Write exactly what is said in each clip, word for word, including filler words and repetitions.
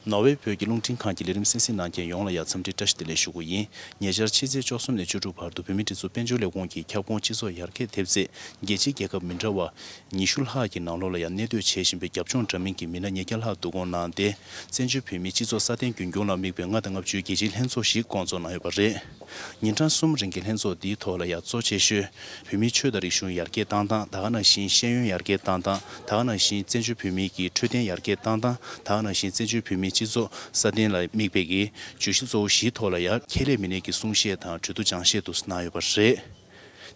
ནོར་ཝེ་བོད་ཀྱི་རླུང་འཕྲིན་ཁང་གི་ལས་རིམ་གསན་གཟིགས་གནང་མཁན་ཡོངས་ལ་ཡང་འཚམས་འདྲི་བཀྲ་ཤིས་བདེ་ལེགས་ཞུ་གི་ཡིན། ཉེ་ཆར་ཕྱི་ཚེས་བཅུ་གསུམ་ནས་བཅུ་དྲུག་བར་དུ་བོད་མིའི་སྒྲིག་འཛུགས་དཔལ་འབྱོར་ལས་ཁུངས་ཀྱི་ཁྱབ་ཁོངས་སྤྱི་ཚོགས་ཡར་རྒྱས་ཐེབས་རྩས་རྒྱལ་སྤྱིའི་རྒྱལ་ཁབ་མི་འདྲ་བ་ཉི་ཤུ་ལྷག་གི་ནང་ལོགས་ལ་ཡང་གནས་སྡོད་བྱེད་བཞིན་པའི་རྒྱབ་ལྗོངས་འདྲ་མིན་གྱི་མི་སྣ་ཉིས་བརྒྱ་ལྷག་བསྡུ་སྐོང་གནང་སྟེ། བཙན་བྱོལ་བོད་མིའི་སྤྱི་ཚོགས་སྲ་བརྟན་རྒྱུན་འཁྱོངས་ལ་དམིགས་པའི་ལྔ་དང་ལྔ་བཅུའི་རྒྱལ་སྤྱིའི་ལྷན་ཚོགས་ཤིག་བསྐོང་ཚོགས་གནང་ཡོད་པ་རེད། ཉིན་གྲངས་གསུམ་རིང་གི་ལྷན་ཚོགས་འདིའི་ཐོག་ལ་ཡང་གཙོ་ཆེ་ཤོས་བོད་མིའི་ཆོས་དང་རིག་གཞུང་ཡར་རྒྱས་བཏང་སྟངས། ད་ག་ནང་བཞིན་ཤེས་ཡོན་ཡར་རྒྱས་བཏང་སྟངས། ད་ག་ནང་བཞིན་བཙན་བྱོལ་བོད་མིའི་གི་འཕྲོད་བསྟེན་ཡར་རྒྱས་བཏང་སྟངས། ད་ག་ནང་བཞིན་བཙན་བྱོལ་བོད་མིའི་སྤྱི་ཚོགས་སྲ་བརྟན་ལ་དམིགས་པའི་གི་བརྗོད་གཞི་གཙོ་བོ་བཞིའི་ཐོག་ལ་ཡང་ཁེ་ལས་མི་སྣའི་གི་གསུང་བཤད་དང་གྲོས་བསྡུར་སྦྱང་བཤད་དུ་གནང་ཡོད་པ་རེད།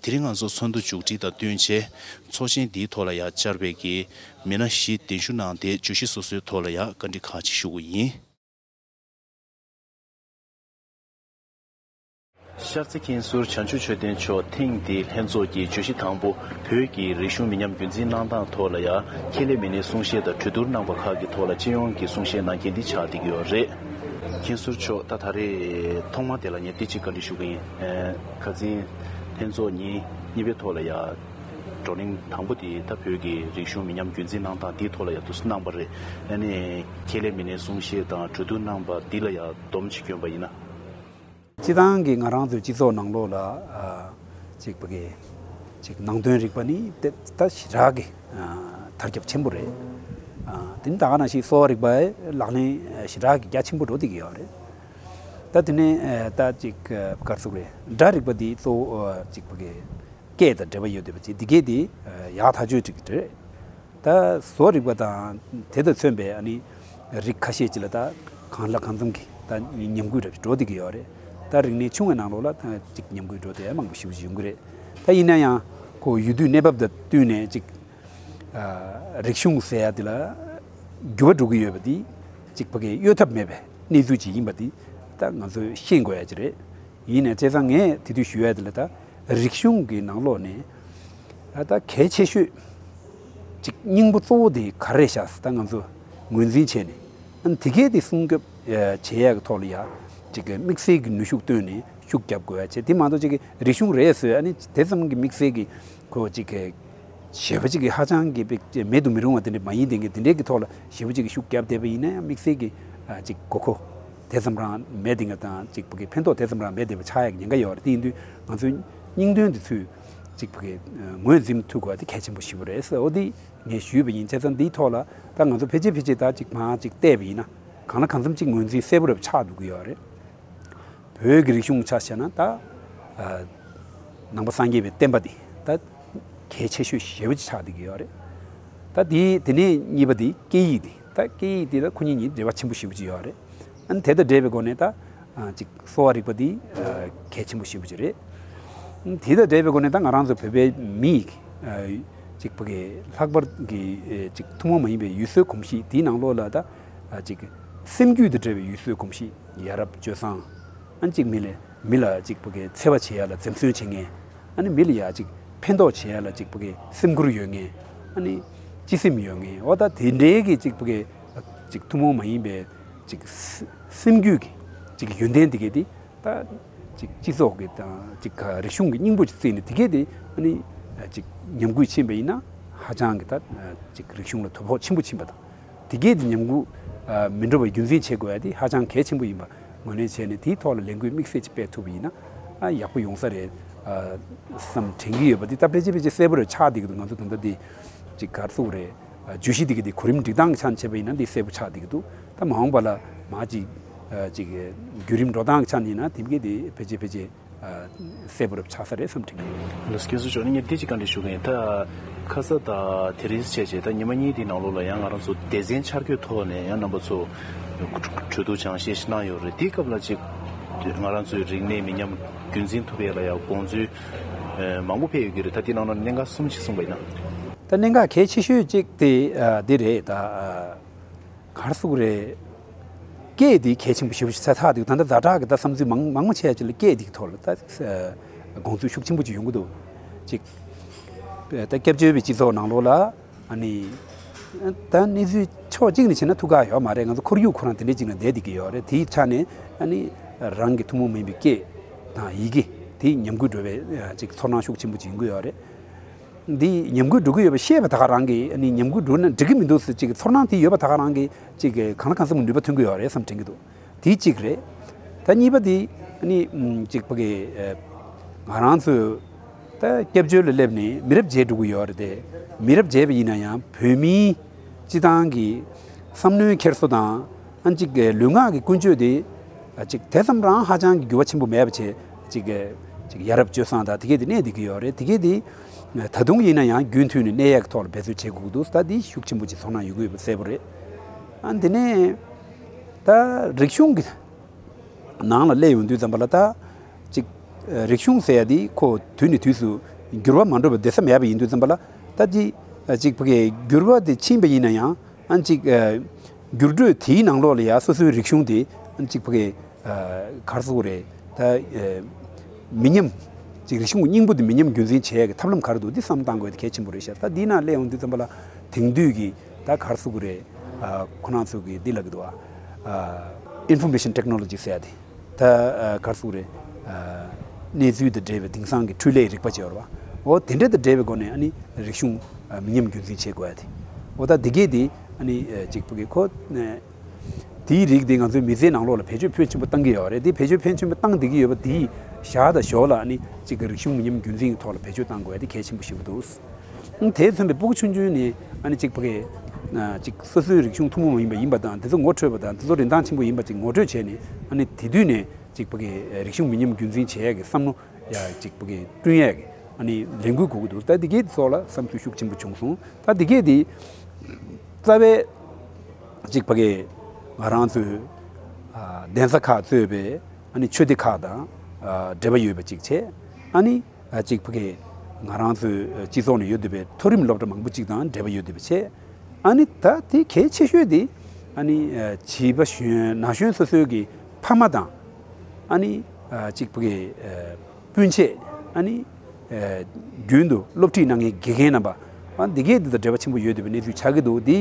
དེ་རིང་ང་ཚོ་ཚོགས་འདུ་མཇུག་སྒྲིལ་དང་བསྟུན་བྱས་ཚོགས་ཆེན་འདིའི་ཐོག་ལ་ཡང་བཅར་བའི་གི་མི་སྣ་བཞི་གདན་ཞུ་གནང་སྟེ་བརྗོད་གཞི་སོ་སོའི་ཐོག་ལ་ཡང་བཀའ་འདྲི་ཁག་ཅིག་ཞུ་གི་ཡིན། ཤར་རྩེ་མཁན་ཟུར་བྱང་ཆུབ་ཆོས་ལྡན་མཆོག་ཐེངས་འདིའི་ལྷན་ཚོགས་ཀྱི་བརྗོད་གཞི་དང་པོ་བོད་ཀྱི་རིག་གཞུང་མི་ཉམས་རྒྱུན་འཛིན་གནང་སྟངས་ཐོག་ལ་ཡང་ཁེ་ལས་མི་སྣའི་གསུང་བཤད་དང་གྲོས་བསྡུར་གནང་པ་ཁག་གི་ཐོག་ལ་སྤྱི་ཡོངས་ཀྱི་གསུང་བཤད་གནང་མཁན་འདི་ཆགས་བསྡད་ཀྱི་ཡོད་རེད། མཁན་ཟུར་མཆོག་ད་ད་རེས་ཐོག་མ་དེ་ལ་ངས་ཏི་ཅིག་བཀའ་འདྲི་ཞུ་གི་ཡིན། ཁ་སང་ལྷན་ཚོགས་ཉིན་གཉིས་པའི་ཐོག་ལ་ཡང་བགྲོ་གླེང་དང་པོ་དེ་ད་བོད་ཀྱི་རིག་གཞུང་མི་ཉམས་རྒྱུན་འཛིན་གནང་སྟངས་དེའི་ཐོག་ལ་ཡང་དུ་གནང་པ་རེད། ཨ་ནི་ཁེ་ལས་མི་སྣའི་གསུང་བཤད་དང་གྲོས་བསྡུར་གནང་པ་འདི་ལ་ཡང་སྡོམ་ཅིག་བསྐྱོན་པ་ཡིན་ན། སྤྱི་བཏང་གི་ང་རང་ཚོའི་སྤྱི་ཚོགས་ནང་ལོགས་ལ་ཨ་ཅིག་ཕ་གི་ཅིག་ནང་དོན་རིག་པ་ནི་དེ་ད་ཞེ་དྲག་གི་ཨ་དར་ཁྱབ་ཆེན་པོ་རེད། ཨ་དེ་ནི་ད་ག་ནང་བཞིན་གསོ་བ་རིག་པ་ལག་ལེན་ཞེ་དྲག་གི་རྒྱ་ཆེན་པོ་འགྲོ་བསྡད་ཀྱི་ཡོད་རེད། ད་དེ་ནས་ཨ་ད་ཅིག་ཨ་ག་རེ་ཟེར་དགོས་རེད། སྒྲ་རིག་པ་འདི་གཙོ་བོ་ཨ་ཅིག་ཕ་གི་སྐད་དང་འབྲེལ་བ་ཡོད་བསྡད་པ་ཅིག་འདི་གས་འདི་ཡག་ཐག་ཆོད་ཅིག་རེད། ད་བཟོ་རིག་པ་དང་དེ་དང་མཚོན་པའི་ཨ་ནི་རིགས་ཁ་ཤས་ཅིག་ལ་ད་གང་ལ་གང་འཚམ་གྱི་ད་ཉམས་རྒུད་འདྲ་ཞིག་འགྲོ་བསྡད་ཀྱི་ཡོད་རེད། ད་རིག་གནས་ཆུང་བའི་ནང་ལོགས་ལ་ད་ཅིག་ཉམས་རྒུད་འགྲོ་དེ་མང་པོ་ཞེ་པོ་ཅིག་ཡོང་གི་རེད། ད་ཡིན་ན་ཡང་ཁོ་ཡུལ་དུས་གནས་བབ་དང་བསྟུན་ནས་ཅིག་ཨ་རིག་གཞུང་ཟེར་ཡ་དེ་ལ་འགྱུར་བ་འགྲོ་གི་ཡོད་པ་འདི་ཅིག་ཕ་གིའི་གཡོལ་ཐབས་མེད་པའི་གནས་ཚུལ་ཅིག་ཡིན་པ་འདི་ད་ང་ཚོས་ཤེས་དགོས་ཡ་ཅིག་རེད། ཡིན་ནའི་བྱས་ཙང་ངས་དེ་དུས་ཞུ་ཡ་དེ་ལ་ད་རིག་གཞུང་གི་ནང་ལོགས་ནས་ད་གལ་ཆེ་ཤོས་ཅིག་སྙིང་པོ་གཙོ་བོ་དེ་ག་རེ་རེད་ཤག་ད་ང་ཚོ་ངོས་འཛིན་བྱས་ནས་ཨ་ནི་དེ་གས་དེ་སྲུང་སྐྱོབ་བྱེད་ཡ་གི་ཐོག་ལ་ཡ་ཅིག་དམིགས་བསལ་གྱི་ནུས་ཤུགས་བཏོན་ནས་ཤུགས་རྒྱབ་དགོས་ཡ་བྱས། དེ་མ་གཏོགས་ཅིག་རིག་གཞུང་རེད་ཟེར་ཨ་ནི་དེ་ཙམ་གྱི་དམིགས་བསལ་གྱི་ཁོ་ཅིག་གི་ཞེ་པོ་ཅིག་གི་ཧ་ཅང་གི་པེ་མེད་དུ་མི་རུང་བ་དེ་འདྲ་མ་ཡིན། དེ་འདྲའི་དེ་འདྲའི་གི་ཐོག་ལ་ཞེ་པོ་ཅིག་གི་ཤུགས་རྒྱབ་བསྡད་པ་ཡིན་ན་ཡང་དམིགས་བསལ་གྱི་ཨ་ཅིག་དགོས་མཁོ་དེ་ཙམ་རང་མེད་དེ་འདྲ་དང་ཅིག་ཕ་གི་ཕན་ཐོགས་དེ་ཙམ་རང་མེད་བསྡད་པ་ཆགས་ཡག་ཉེན་ཁ་ཡོད་རེད། དེ་ཡིན་དུས་ང་ཚོའི་སྙིང་དོན་དེ་ཚོས་ཅིག་ཕ་གི་ངོས་འཛིན་ཐུབ་དགོས་པ་དེ་གལ་ཆེན་པོ་ཞེ་པོ་རེད་ཟེར། འོ་དེ་ངས་ཞུས་པ་ཡིན། བྱས་ཙང་འདིའི་ཐོག་ལ་ད་ང་ཚོ་ཕལ་ཆེར་ཕལ་ཆེར་ད་ཅིག་མར་ཅིག་བལྟས་པ་ཡིན་ན་གང་ལ་གང་འཚམ་ཅིག་ངོས་འཛིན་གསལ་པོ་རེ་ཆགས་འདུག་གི་ཡོད་རེད། བོད་ཀྱི་རིག་གཞུང་ཆ་བཞག་ན་ད་ཨ་ནང་པ་སངས་རྒྱས་པའི་བསྟན་པ་འདི་ད་གལ་ཆེ་ཤོས་ཞེ་པོ་ཅིག་ཆགས་བསྡད་ཀྱི་ཡོད་རེད། ད་དེ་དེ་ནས་གཉིས་པ་འདི་སྐད་ཡིག་འདི་ད་སྐད་ཡིག་འདི་ད་ཁོ་གཉིས་གཉིས་འབྲེལ་བ་ཆེན་པོ་ཞེ་པོ་ཅིག་ཡོད་རེད། ཨ་ནི་དེ་དང་འབྲེལ་བའི་སྒོ་ནས་ད་ཨ་ཅིག་གསོ་བ་རིག་པ་འདི་ཨ་གལ་ཆེན་པོ་ཞེ་པོ་ཅིག་རེད། དེ་དང་འབྲེལ་བའི་སྒོ་ནས་ད་ང་རང་ཚོ་བོད་པའི་མི་ཡི་ཨ་ཅིག་ཕ་གི་ལྷག་པར་གྱི་ཨ་ཅིག་ཐུན་མོང་མ་ཡིན་པའི་ཡུལ་སྲོལ་གོམས་གཤིས་དེའི་ནང་ལོགས་ལ་ད་ཨ་ཅིག་སེམས་རྒྱུད་དང་འབྲེལ་བའི་ཡུལ་སྲོལ་གོམས་གཤིས། ཡ་རབས་སྤྱོད་བཟང་། ཨ་ནི་ཅིག་མི་ལ་མི་ལ་ཅིག་ཕ་གི་འཚེ་བ་བྱེད་ཡ་ལ་འཛེམ་ཟོན་བྱེད་མཁན། ཨ་ནི་མི་ལ་ཡ་ཅིག་ཕན་ཐོགས་བྱེད་ཡ་ལ་ཅིག་ཕ་གི་སེམས་ཁུར་ཡོད་མཁན། ཨ་ནི་སྤྱི་སེམས་ཡོད་མཁན། འོ་ད་དེ་འདྲའི་གི་ཅིག་ཕ་གི་ཅིག་ཐུན་མོང་མ་ཡིན་པའི་ཅིག་སེ་སེམས་རྒྱུད་ཀྱི་ཅིག་ཡོན་ཏན་དེ་གས་དེ་ད་ཅིག་སྤྱི་ཚོགས་ཀྱི་དང་ཅིག་ག་རིག་གཞུང་གི་སྙིང་པོ་ཅིག་བརྩིས་ནས་དེ་གས་དེ་ཨ་ནི་ཅིག་ཉམས་རྒུད་ཕྱིན་པ་ཡིན་ན་ཧ་ཅང་གི་ད་ཅིག་རིག་གཞུང་ལ་དོ་ཕོག་ཆེན་པོ་ཕྱིན་པ་དང་། དེ་གས་དེ་ཉམས་རྒུད་ཨ་མི་འགྲོ་བར་རྒྱུན་འཛིན་བྱེད་དགོས་ཡ་དེ་ཧ་ཅང་གལ་ཆེན་པོ་ཡིན་པ་ངོས་ལེན་བྱས་ནས་དེའི་ཐོག་ལ་ལས་འགུལ་དམིགས་བསལ་ཅིག་སྤེལ་ཐུབ་པ་ཡིན་ན་ཨ་ཡག་པོ་ཡོང་ས་རེད་ཨ་བསམ་དྲན་གྱི་ཡོད་པ་འདི་ད་ཕལ་ཆེར་ཕལ་ཆེར་གསལ་པོ་རེད་ཆགས་བསྡད་ཀྱི་འདུག་ང་ཚོ་ད་ལྟ་འདི་ཅིག་ག་རེ་ཟེར་དགོས་རེད། ཨ་བརྗོད་གཞི་འདི་ག་འདི་གོ་རིམ་སྒྲིག་སྟངས་ཀྱི་ཆ་ནས་བྱས་པ་ཡིན་ན་འདི་གསལ་པོ་ཆགས་བསྡད་ཀྱི་འདུག་ད་མ་འོངས་པ་ལ་མ་ཅིག་ཨ་ཅིག་བརྒྱུད་རིམ་འགྲོ་སྟངས་ཀྱི་ཆ་ནས་ཡིན་ན་དེ་གས་འདི་ཕལ་ཆེར་ཕལ་ཆེར་ཨ་གསལ་པོ་རབ་ཆགས་ས་རེད་བསམ་དྲན་གྱི་ཡོད། ལགས་སོ། མཁན་ཟུར་མཆོག་ནི་ངས་འདི་གཅིག་བཀའ་འདྲི་ཞུ་གི་ཡིན། ད་ཁ་ས་དང་དེ་རིང་བྱས་རྗེས་ད་ཉི་མ་གཉིས་འདིའི་ནང་ལོགས་ལ་ཡང་ང་རང་ཚོ་སྡེ་ཚན་ཆ་བགོས་ཐོག་ནས་ཡང་རྣམ་པ་ཚོ་གྲོས་བསྡུར་སྦྱང་བཤད་ཞིག་གནང་ཡོད་རེད། དེའི་སྐབས་ལ་ཅིག་ང་རང་ཚོའི་རིག་གནས་མི་ཉམས་རྒྱུན་འཛིན་ཐུབ་ཡས་ལ་ཡང་དགོངས་ཚུལ་མང་པོ་ཕེབས་ཡོད་ཀྱི་རེད། ད་དེའི་ནང་ལ་གནད་འགག་གསུམ་ཅིག་གསུངས་པ་ཡིན་ན། ད་གནད་འགག་གལ་ཆེ་ཤོས་གཅིག་དེ་འདི་རེད། ད་ག་རེ་ཟེར་དགོས་རེད། སྐད་འདི་གལ་ཆེན་པོ་ཞེ་པོ་ཞིག་ཆགས་ཚར་འདུག་ད་ལྟ་ཛ་དྲག་གི་ད་བསམ་ཚུལ་མང་མང་མང་ཆེ་བ་ཅིག་ལ་སྐད་འདི་གི་ཐོག་ལ་ད་དགོངས་ཚུལ་ཤུགས་ཆེན་པོ་ཅིག་ཡོང་གི་འདུག་ཅིག་ད་སྐྱབས་བཅོལ་བའི་སྤྱི་ཚོགས་ནང་ལོགས་ལ་ཨ་ནི་ད་གནས་ཚུལ་ཕྱོགས་གཅིག་ནས་བྱས་ན་ཐུགས་ཁག་ཡོད་མ་རེད། ང་ཚོ་ཁོར་ཡུག་ཁོ་རང་དེ་འདྲའི་ཅིག་ནང་བསྡད་བསྡད་ཀྱི་ཡོད་རེད། དེའི་ཆ་ནས་ཨ་ནི་ རང་གི་ཐུན་མོང་མིན་པའི་སྐད་དང་ཡི་གེ་དེ་ཉམས་རྒུད་འགྲོ་བའི་ཅིག་ཚོར་སྣང་ཤུགས་ཆེན་པོ་ཅིག་ཡོང་གི་ཡོད་རེད། འདི་ཉམས་རྒུད་འགྲོ་གི་ཡོད་པ་ཤེས་པ་ད་ག་རང་གིས་ཨ་ནི་ཉམས་རྒུད་འགྲོ་ན་འགྲིག་གི་མི་འདུག་ཟེར་ཅིག་ཚོར་སྣང་དེ་ཡོད་པ་ད་ག་རང་གིས་ཅིག་གང་ལ་གང་འཚམ་ནུས་པ་ཐོན་གི་ཡོད་རེད་བསམ་དྲན་གི་འདུག་དེ་གཅིག་རེད། ད་གཉིས་པ་དེ་ཨ་ནི་ཅིག་ཕ་གི་ང་རང་ཚོས་ད་སྐྱབས་བཅོལ་ལ་སླེབས་ནས་མི་རབས་བརྗེས་འགྲོ་གི་ཡོད་རེད་དེ། མི་རབས་བརྗེས་པ་ཡིན་ན་ཡང་བོད་མིའི་སྤྱི་བཏང་གི་བསམ་བློའི་འཁྱེར་སོ་དང་ཨ་ཅིག་ལུས་ངག་གི་ཀུན་སྤྱོད་དེ་ཅིག་དེ་ཙམ་རང་ཧ་ཅང་གི་འགྱུར་བ་ཆེན་པོ་མེད་པ་བྱས་ཅིག་ཅིག་ཡ་རབས་སྤྱོད་བཟང་དང་དེ་གས་དེ་གནས་བསྡད་ཀྱི་ཡོད་རེད། དེ་གས་དེ་ད་དུང་ཡིན་ན་ཡང་རྒྱུན་མཐུད་ནས་གནས་ཡག་གི་ཐོག་ལ་འབད་རྩོལ་བྱེད་དགོས་ཀྱི་འདུག་ད་འདི་ཤུགས་ཆེན་པོ་ཅིག་ཚོར་སྣང་ཡོང་གི་ཡོད་པ་གསལ་པོ་རེད། ཨ་འདི་ནས་ད་རིག་གཞུང་གི་ནང་ལ་སླེབས་ཡོང་དུས་ཙམ་པ་ལ་ད་ཅིག་རིག་གཞུང་ཟེར་ཡ་དེ་ཁོ་དུས་ནས་དུས་སུ་འགྱུར་བ་མ་འགྲོ་བའི་བདེ་ས་མེད་པ་ཡིན་དུས་ཙམ་པ་ལ་ད་ཅིག་ཅིག་ཕ་གི་འགྱུར་བ་དེ་ཕྱིན་པ་ཡིན་ན་ཡང་ཨ་ཅིག་འགྱུར་འགྲོས་དེའི་ནང་ལོགས་ལ་ཡ་སོ་སོའི་རིག་གཞུང་དེ་ཨ་ཅིག་ཕ་གི་ག་རེ་ཟེར་དགོས་རེད། ད་མི་ཉམས་ཅིག་རིག་གཞུང་གི་སྙིང་པོ་དེ་མི་ཉམས་རྒྱུན་འཛིན་བྱེད་ཡ་གི་ཐབས་ལམ་ག་རེ་འདུག་འདི་བསམ་བློ་བཏང་དགོས་དེ་གལ་ཆེན་པོ་རེད་ཤག་ད་འདི་ནང་སླེབས་ཡོང་དུས་ཙམ་པ་ལ་དེང་དུས་ཀྱི་ད་ག་རེ་ཟེར་དགོས་རེད། ཁོ་རང་ཚོ་གི་འདི་ལབ་ཀྱི་འདུག་ཨ། Information Technology ཟེར་ཡ་དེ། ད་ག་རེ་ཟེར་དགོས་རེད། གནས་ཚུལ་དང་འབྲེལ་བའི་དེང་སང་གི་འཕྲུལ་ལས་རིག་པ་ཅིག་ཡོད་རེད་བ། འོ་དེ་འདྲ་དང་འབྲེལ་བའི་སྒོ་ནས་ཨ་ནི་རིག་གཞུང་མི་ཉམས་རྒྱུན་འཛིན་བྱེད་དགོས་ཡ་དེ། འོ་ད་འདི་གས་དེ་ཨ་ནི་ཅིག་ཕ་གི་ཁོ་དེའི་རིགས་དེ་ང་ཚོའི་མི་ཚེའི་ནང་ལོགས་ལ་བེད་སྤྱོད་ཕོན་ཆེན་པོ་བཏང་གི་ཡོད་རེད། དེ་བེད་སྤྱོད་ཕོན་ཆེན་པོ་བཏང་བསྡད་ཀྱི་ཡོད་པ་དེའི་ཞག་དང་ཞོར་ལ་ཨ་ནི་ཅིག་གི་རིག་གཞུང་མི་ཉམས་རྒྱུན་འཛིན་གྱི་ཐོག་ལ་བེད་སྤྱོད་བཏང་དགོས་ཡ་དེ་གལ་ཆེན་པོ་ཞིག་འདུག་དེ་ཚུན་པའི་སྤུ་གུ་ཆུང་ཆུང་ནས་ཨ་ནི་ཅིག་ཕ་གི་ཅིག་སོ་སོའི་རིག་གཞུང་ཐུན་མོང་མ་ཡིན་པ་ཡིན་པ་དང་དེ་ཚོ་ངོ་འཕྲོད་པ་དང་དེ་ཚོ་རིན་ཐང་ཆེན་པོ་ཡིན་པ་ཅིག་ངོ་སྤྲོད་བྱས་ནས་ཨ་ནི་དེ་དུས་ནས་ཅིག་ཕ་གི་རིག་གཞུང་མི་ཉམས་རྒྱུན་འཛིན་བྱེད་ཡ་གི་བསམ་བློ་ཡ་ཅིག་ཕ་གི་བསྐྲུན་ཡ་གི་ཨ་ནི་ལས་འགུལ་དགོས་ཀྱི་འདུག་ད་འདི་གས་ཚོགས་ལ་བསམ་ཚུལ་ཤུགས་ཆེན་པོ་བྱུང་སོང་། ད་འདི་གས་དེ་རྩ་བའི་ཅིག་ཕ་གི་ང་རང་ཚོའི་གདན་ས་ཁག་གཙོས་པའི་ཨ་ནི་ཆོས་སྡེ་ཁག་དང་འབྲེལ་བ་ཡོད་པ་ཅིག་བྱས། ཨ་ནི་ཅིག་ཕ་གི་ང་རང་ཚོའི་སྤྱི་ཚོགས་ནས་ཡོད་བསྡད་པའི་མཐོ་རིམ་སློབ་གྲྭ་མང་པོ་ཅིག་དང་འབྲེལ་བ་ཡོད་བསྡད་པ་བྱས། ཨ་ནི་ད་དེ་གལ་ཆེ་ཤོས་དེ་ཨ་ནི་བྱིས་པ་གཞོན་ན་གཞོན་སོ་སོའི་གི་ཕ་མ་དང་ཨ་ནི་ཅིག་ཕ་གི་སྤུན་མཆེད་ཨ་ནི་རྒྱུན་དུ་སློབ་ཁྲིད་གནང་མཁན་དགེ་རྒན་རྣམ་པ་ཨ་འདི་གས་འདི་དང་འབྲེལ་བ་ཆེན་པོ་ཡོད་བསྡད་པའི་གནས་ཚུལ་ཆགས་ཀྱི་འདུག་དེ་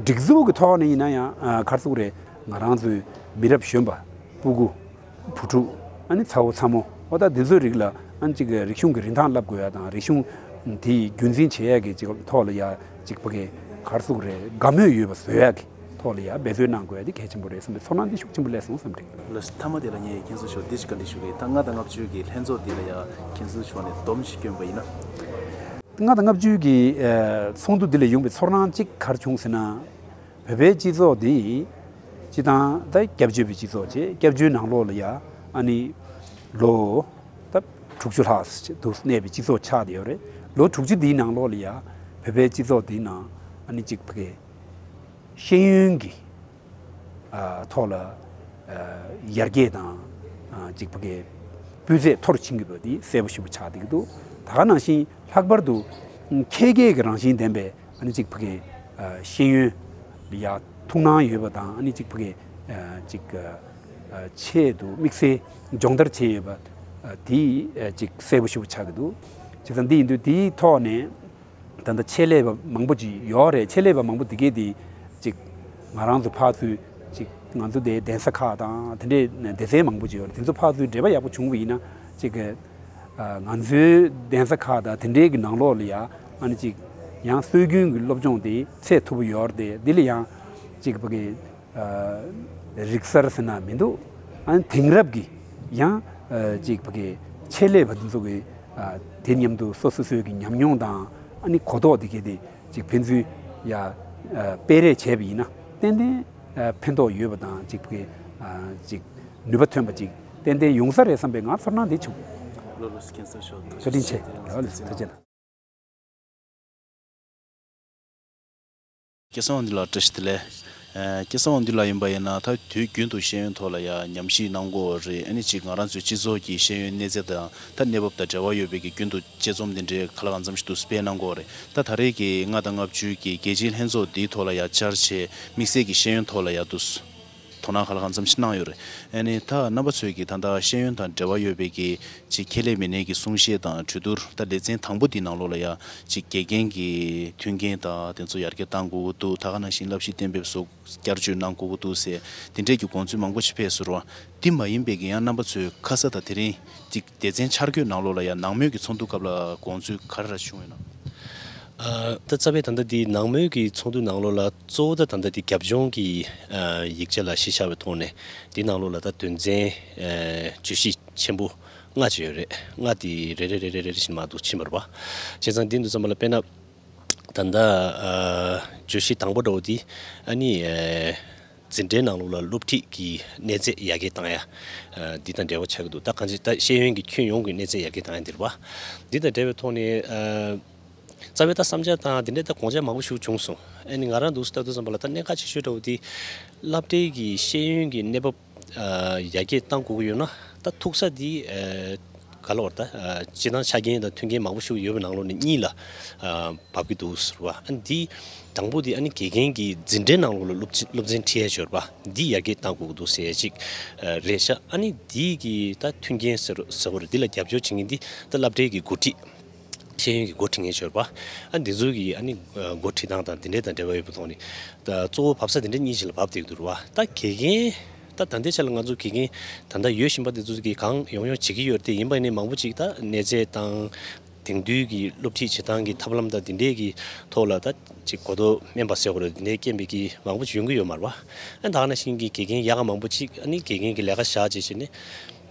སྒྲིག་འཛུགས་ཀྱི་ཐོག་ནས་ཡིན་ན་ཡང་ག་རེ་ཟེར་དགོས་རེད། ང་རང་ཚོའི་མི་རབས་གཞོན་པ་སྤུ་གུ་བུ་ཕྲུག་ཨ་ནི་ཚ་བོ་ཚ་མོ་འོ་ད་འདི་ཚོའི་རིགས་ལ་ཨ་ནི་ཅིག་རིག་གཞུང་གི་རིན་ཐང་བསླབ་དགོས་ཡ་དང་རིག་གཞུང་དེ་རྒྱུན་འཛིན་བྱེད་ཡ་གི་ཅིག་ཐོག་ལ་ཡ་ཅིག་ཕ་གི་ག་རེ་ཟེར་དགོས་རེད། དགའ་མོས་ཡོད་པ་བཟོ་ཡ་གི་ཐོག་ལ་ཡ་འབད་རྩོལ་གནང་དགོས་ཡ་དེ་གལ་ཆེན་པོ་རེད་བསམ་པའི་ཚོར་སྣང་འདི་ཤུགས་ཆེན་པོ་སླེབས་སོང་བསམ་གི་རེད། ལགས་སོ། མཐའ་མ་དེ་ལ་ངས་མཁན་ཟུར་མཆོག་འདི་ཞིག་བཀའ་འདྲི་ཞུ་གི་ཡིན། ད་ལྔ་དང་ལྔ་བཅུ་གི་ལྷན་ཚོགས་འདི་ལ་ཡ་མཁན་ཟུར་མཆོག་ནས་སྡོམ་ཞིག་བསྐྱོན་པ་ཡིན་ན། ལྔ་དང་ལྔ་བཅུ་གི་ཚོགས་འདུ་འདི་ལ་ཡོང་པའི་ཚོར་སྣང་གཅིག་ག་རེ་བྱུང་ཟེར་ན། བོད་པའི་སྤྱི་ཚོགས་འདི་སྤྱི་བཏང་ད་སྐྱབས་བཅོལ་བའི་སྤྱི་ཚོགས་བྱས། སྐྱབས་བཅོལ་ནང་ལོགས་ལ་ཡ་ཨ་ནི་ལོ་ད་དྲུག་ཅུ་ལྷག་ཙམ་དུ་གནས་པའི་སྤྱི་ཚོགས་ཆགས་བསྡད་ཡོད་རེད། ལོ་དྲུག་ཅུ་འདིའི་ནང་ལོགས་ལ་ཡ་བོད་པའི་སྤྱི་ཚོགས་འདིའི་ནང་ཨ་ནི་གཅིག་ཕ་གི་ཤེས་ཡོན་གྱི་ཨ་ཐོག་ལ་ཨ་ཡར་རྒྱས་དང་ཨ་གཅིག་ཕ་གི་སྤུས་ཚད་མཐོ་རུ་ཕྱིན་གྱི་འདུག་འདི་གསལ་པོ་ཞེ་པོ་ཆགས་བསྡད་ཀྱི་འདུག་ད་ག་ནང་བཞིན་ལྷག་པར་དུ་ཨ་འཕེལ་རྒྱས་ཀྱི་རང་བཞིན་ལྡན་པའི་ཨ་ནི་གཅིག་ཕ་གི་ཨ་ཤེས་ཡོན་ལ་ཡ་ཐུགས་སྣང་ཡོད་པ་དང་ཨ་ནི་གཅིག་ཕ་གི་ཨ་གཅིག་ཨ་ཆེད་དུ་དམིགས་བསལ་སྦྱོང་བརྡར་བྱས་ཡོད་པ་ཨ་དེ་ཨ་གཅིག་གསལ་པོ་ཞེ་པོ་ཆགས་ཀྱི་འདུག་བྱས་ཙང་འདི་ཡིན་དུས་དེའི་ཐོག་ནས། ད་ལྟ་ཆེད་ལས་པ་མང་པོ་ཅིག་ཡོད་རེད། ཆེད་ལས་པ་མང་པོ་དེ་གས་དེ་ཅིག་ང་རང་ཚོ་ཕར་ཚུར་ཅིག་ང་ཚོ་དེ་གདན་ས་ཁག་དང་དེ་འདྲའི་སྡེ་ཚན་མང་པོ་ཅིག་ཡོད་རེད། དེ་ཚོ་ཕར་ཚུར་འབྲེལ་བ་ཡག་པོ་བྱུང་བ་ཡིན་ན་ཅིག་ང་ཚོའི་གདན་ས་ཁག་དང་དེ་འདྲའི་གི་ནང་ལོགས་ལ་ཡ་ཨ་ནི་ཅིག་ཡང་སྲོལ་རྒྱུན་གྱི་སློབ་སྦྱོང་དེ་ཚད་མཐོ་པོ་ཡོད་རེད། དེ་ལ་ཡང་ཅིག་ཕ་གི་རིག་གསར་ཟེར་ན་མི་འདུག་ཨ་ནི་དེང་རབས་ཀྱི་ཡང་ཅིག་ཕ་གི་ཆེད་ལས་པ་འདི་ཚོ་གི་དེ་མཉམ་དུ་སོ་སོ་སོའི་གི་ཉམས་མྱོང་དང་ཨ་ནི་གོ་རྟོགས་དེ་གས་དེ་ཅིག་ཕན་ཚུན་ཡ་སྤེལ་རེས་བྱས་པ་ཡིན་ན་ཏན་ཏན་ཕན་ཐོགས་ཡོད་པ་དང་ཅིག་ཕ་གི་ཅིག་ནུས་པ་ཐོན་པ་ཅིག་ཏན་ཏན་ཡོང་ས་རེད་བསམ་པའི་ང་ཚོར་སྣང་དེ་བྱུང་། ལགས་ལགས་མཁན་ཟུར་མཆོག་ཐུགས་རྗེ་ཆེ། ལགས་ལགས་ཐུགས་རྗེ་ཆེ། སྐལ་བཟང་འདི་ལ་བཀྲ་ཤིས་བདེ་ལེགས། ཨ་སྐལ་བཟང་འདི་ལ་ཡིན་པ་ཡིན་ན་ད་དུས་རྒྱུན་དུ་ཤེས་ཡོན་ཐོག་ལ་ཡ་ཉམས་ཞིབ་གནང་གི་ཡོད་རེད། ཨ་ནི་ཅིག་ང་རང་ཚོའི་སྤྱི་ཚོགས་ཀྱི་ཤེས་ཡོན་གནས་ཚད་དང་ད་གནས་བབ་དང་འབྲེལ་བ་ཡོད་པའི་གི་རྒྱུན་དུ་དཔྱད་རྩོམ་འདི་འདྲའི་ག་ལ་གང་འཚམ་ཞིག་ཏུ་སྤེལ་གནང་གི་ཡོད་རེད། ད་ད་རེས་ཀྱི་ལྔ་དང་ལྔ་བཅུའི་གི་རྒྱལ་སྤྱིའི་ལྷན་ཚོགས་འདིའི་ཐོག་ལ་ཡ་བཅར་བྱས་དམིགས་བསལ་གྱི་ཤེས་ཡོན་ཐོག་ལ་ཡ་འདུག་དོ་སྣང་ག་ལ་གང་འཚམ་ཞིག་གནང་ཡོད་རེད། ཨ་ནི་ད་རྣམ་པ་ཚོས་ཀྱིས་ད་ལྟ་ཤེས་ཡོན་དང་འབྲེལ་བ་ཡོད་པའི་གི་ཅིག་ཁེ་ལས་མི་སྣའི་གི་གསུང་བཤད་དང་གྲོས་བསྡུར། ད་ལེ་ཚན་དང་པོ་འདི་ནང་ལོགས་ལ་ཡ་ཅིག་དགེ་རྒན་གྱི་མཐུན་རྐྱེན་དང་དེ་ཚོ་ཡར་རྒྱས་གཏང་དགོས་ཀྱི་འདུག་ད་ག་ནང་བཞིན་བསླབ་གཞི་གཏན་འབེབས་སོགས་བསྐྱར་བཅོས་གནང་དགོས་ཀྱི་འདུག་ཟེར་དེ་འདྲས་ཀྱི་དགོངས་ཚུལ་མང་པོ་ཞིག་ཕེབས་སོང་རེད་བ། འདི་མ་ཡིན་པའི་གི་ཡང་རྣམ་པ་ཚོས་ཁ་ས་དང་དེ་རིང་ཅིག་སྡེ་ཚན་འཆར་འགོད་ནང་ལོགས་ལ་ཡང་ནང་མོལ་གྱི་ཚོགས་འདུ་སྐབས་ལ་དགོངས་ཚུལ་ག་རེ་ར་བྱུང་ཡོད་ན། ཨ། ད་རྩ་བའི་ད་ལྟ་འདི་ནང་མོལ་གྱི་ཚོགས་འདུ་ནང་ལོགས་ལ་གཙོ་བོ་ད་ད་ལྟ་འདི་རྒྱབ་ལྗོངས་ཀྱི་ཨ་ཡིག་ཆ་ལ་གཞི་བཞག་པའི་ཐོག་ནས་འདི་ནང་ལོགས་ལ་ད་དོན་ཚན་ཨ་བརྗོད་གཞི་ཆེན་པོ་ལྔ་ཅིག་ཡོད་རེད། ལྔ་དེ་རེ་རེ་རེ་རེ་རེ་རེ་བཞིན་མར་འདུག་ཕྱིན་པ་རེད་བ། བྱས་ཙང་འདི་འདུག་ཙམ་པ་ལ་དཔེར་ན་ད་ལྟ་ཨ་བརྗོད་གཞི་དང་པོ་འདྲ་བོ་འདི་ཨ་ནི་ཨ་འཛིན་གྲྭའི་ནང་ལོགས་ལ་སློབ་ཁྲིད་ཀྱི་གནས་ཚད་ཡར་རྒྱས་བཏང་ཡ། ཨ་འདི་དང་འབྲེལ་བ་ཆགས་ཀྱི་འདུག་ད་གང་ཅི་ད་ཤེས་ཡོན་གྱི་ཁྱོན་ཡོངས་ཀྱི་གནས་ཚད་ཡར་རྒྱས་བཏང་ཡ་འདི་རེད་བ། འདི་དང་འབྲེལ་བའི་ཐོག་ནས་ཨ་རྩ་བའི་ད་བསམ་འཆར་དང་འདི་འདྲའི་ད་དགོངས་འཆར་མང་པོ་ཞིག་བྱུང་སོང་། ཨ་ནི་ང་རང་འདུག་སེ་ལྟ་དུས་ཙམ་པ་ལ་ད་གནད་འགག་ཆེ་ཤོས་འདྲ་བོ་དེ་སློབ་གྲྭའི་གི་ཤེས་ཡོན་གྱི་གནས་བབ་ཨ་ཡར་རྒྱས་གཏང་དགོས་ཀྱི་ཡོད་ན་ད་ཐུག་ས་འདི་ཨ་ག་ལ་བར་ད་ཨ་སྤྱིར་བཏང་ཆ་རྐྱེན་དང་མཐུན་རྐྱེན་མང་པོ་ཞིག་ཡོད་པའི་ནང་ལོགས་ནས་གཉིས་ལ་ཨ་བབ་ཀྱི་འདུག་ཟེར་བ། ཨ་ནི་འདི་དང་པོ་འདི་ཨ་ནི་དགེ་རྒན་གྱི་འཛིན་གྲྭའི་ནང་ལོགས་ལ་སློབ་ཚན་སློབ་ཚན་ཁྲིད་ཡས་ཡོད་པ་འདི་ཡར་རྒྱས་གཏང་དགོས་ཀྱི་འདུག་ཟེར་ཡས་ཅིག་ཨ་རེད་ཤག་ཨ་ནི་འདི་གི་ད་མཐུན་རྐྱེན་ཟེར་ཟེར་བ་རེད། འདི་ལ་རྒྱབ་སྐྱོར་བྱེད་མཁན་འདི་ད་སློབ་གྲྭའི་གི་འགོ་ཁྲིད། ཤེས་ཡོན་གྱི་འགོ་ཁྲིད་མཁན་ཡོད་པ། ཨ་འདི་ཚོ་གི་ཨ་ནི་ཨ་འགོ་ཁྲིད་སྟངས་དང་འདི་འདྲའི་དང་འབྲེལ་བ་ཡོད་པའི་ཐོག་ནས་ད་གཙོ་བོ་བབས་ས་འདི་འདྲ་གཉིས་ཤིག་ལ་བབས་བསྡད་ཀྱི་འདུག་རེད་བ། ད་དགེ་རྒན་ད་ད་ལྟའི་ཆ་ལ་ང་ཚོ་དགེ་རྒན་ད་ལྟ་ཡོད་བཞིན་པ་འདི་ཚོ་གིས་གང་ཡོང་ཡོང་བྱེད་ཀྱི་ཡོད་རེད་དེ། ཡིན་པ་ཡིན་ནའི་མང་པོ་ཅིག་ད་གནས་ཚད་དང་དེང་དུས་ཀྱི་སློབ་ཁྲིད་བྱེད་སྟངས་ཀྱི་ཐབས་ལམ་དང་འདི་འདྲའི་གི་ཐོག་ལ་ད་ཅིག་གོ་རྟོགས་དམན་པ་ཟེར་དགོས་རེད། འདི་འདྲའི་རྐྱེན་པས་ཀྱི་མང་པོ་ཅིག་ཡོང་གི་ཡོད་མ་རེད་བ། ཨ་ད་ག་ནང་བཞིན་གྱི་དགེ་རྒན་ཡག་ག་མང་པོ་ཅིག་ཨ་ནི་དགེ་རྒན་གྱི་ལས་ཀ་བཞག་བྱས་བྱས་ནས།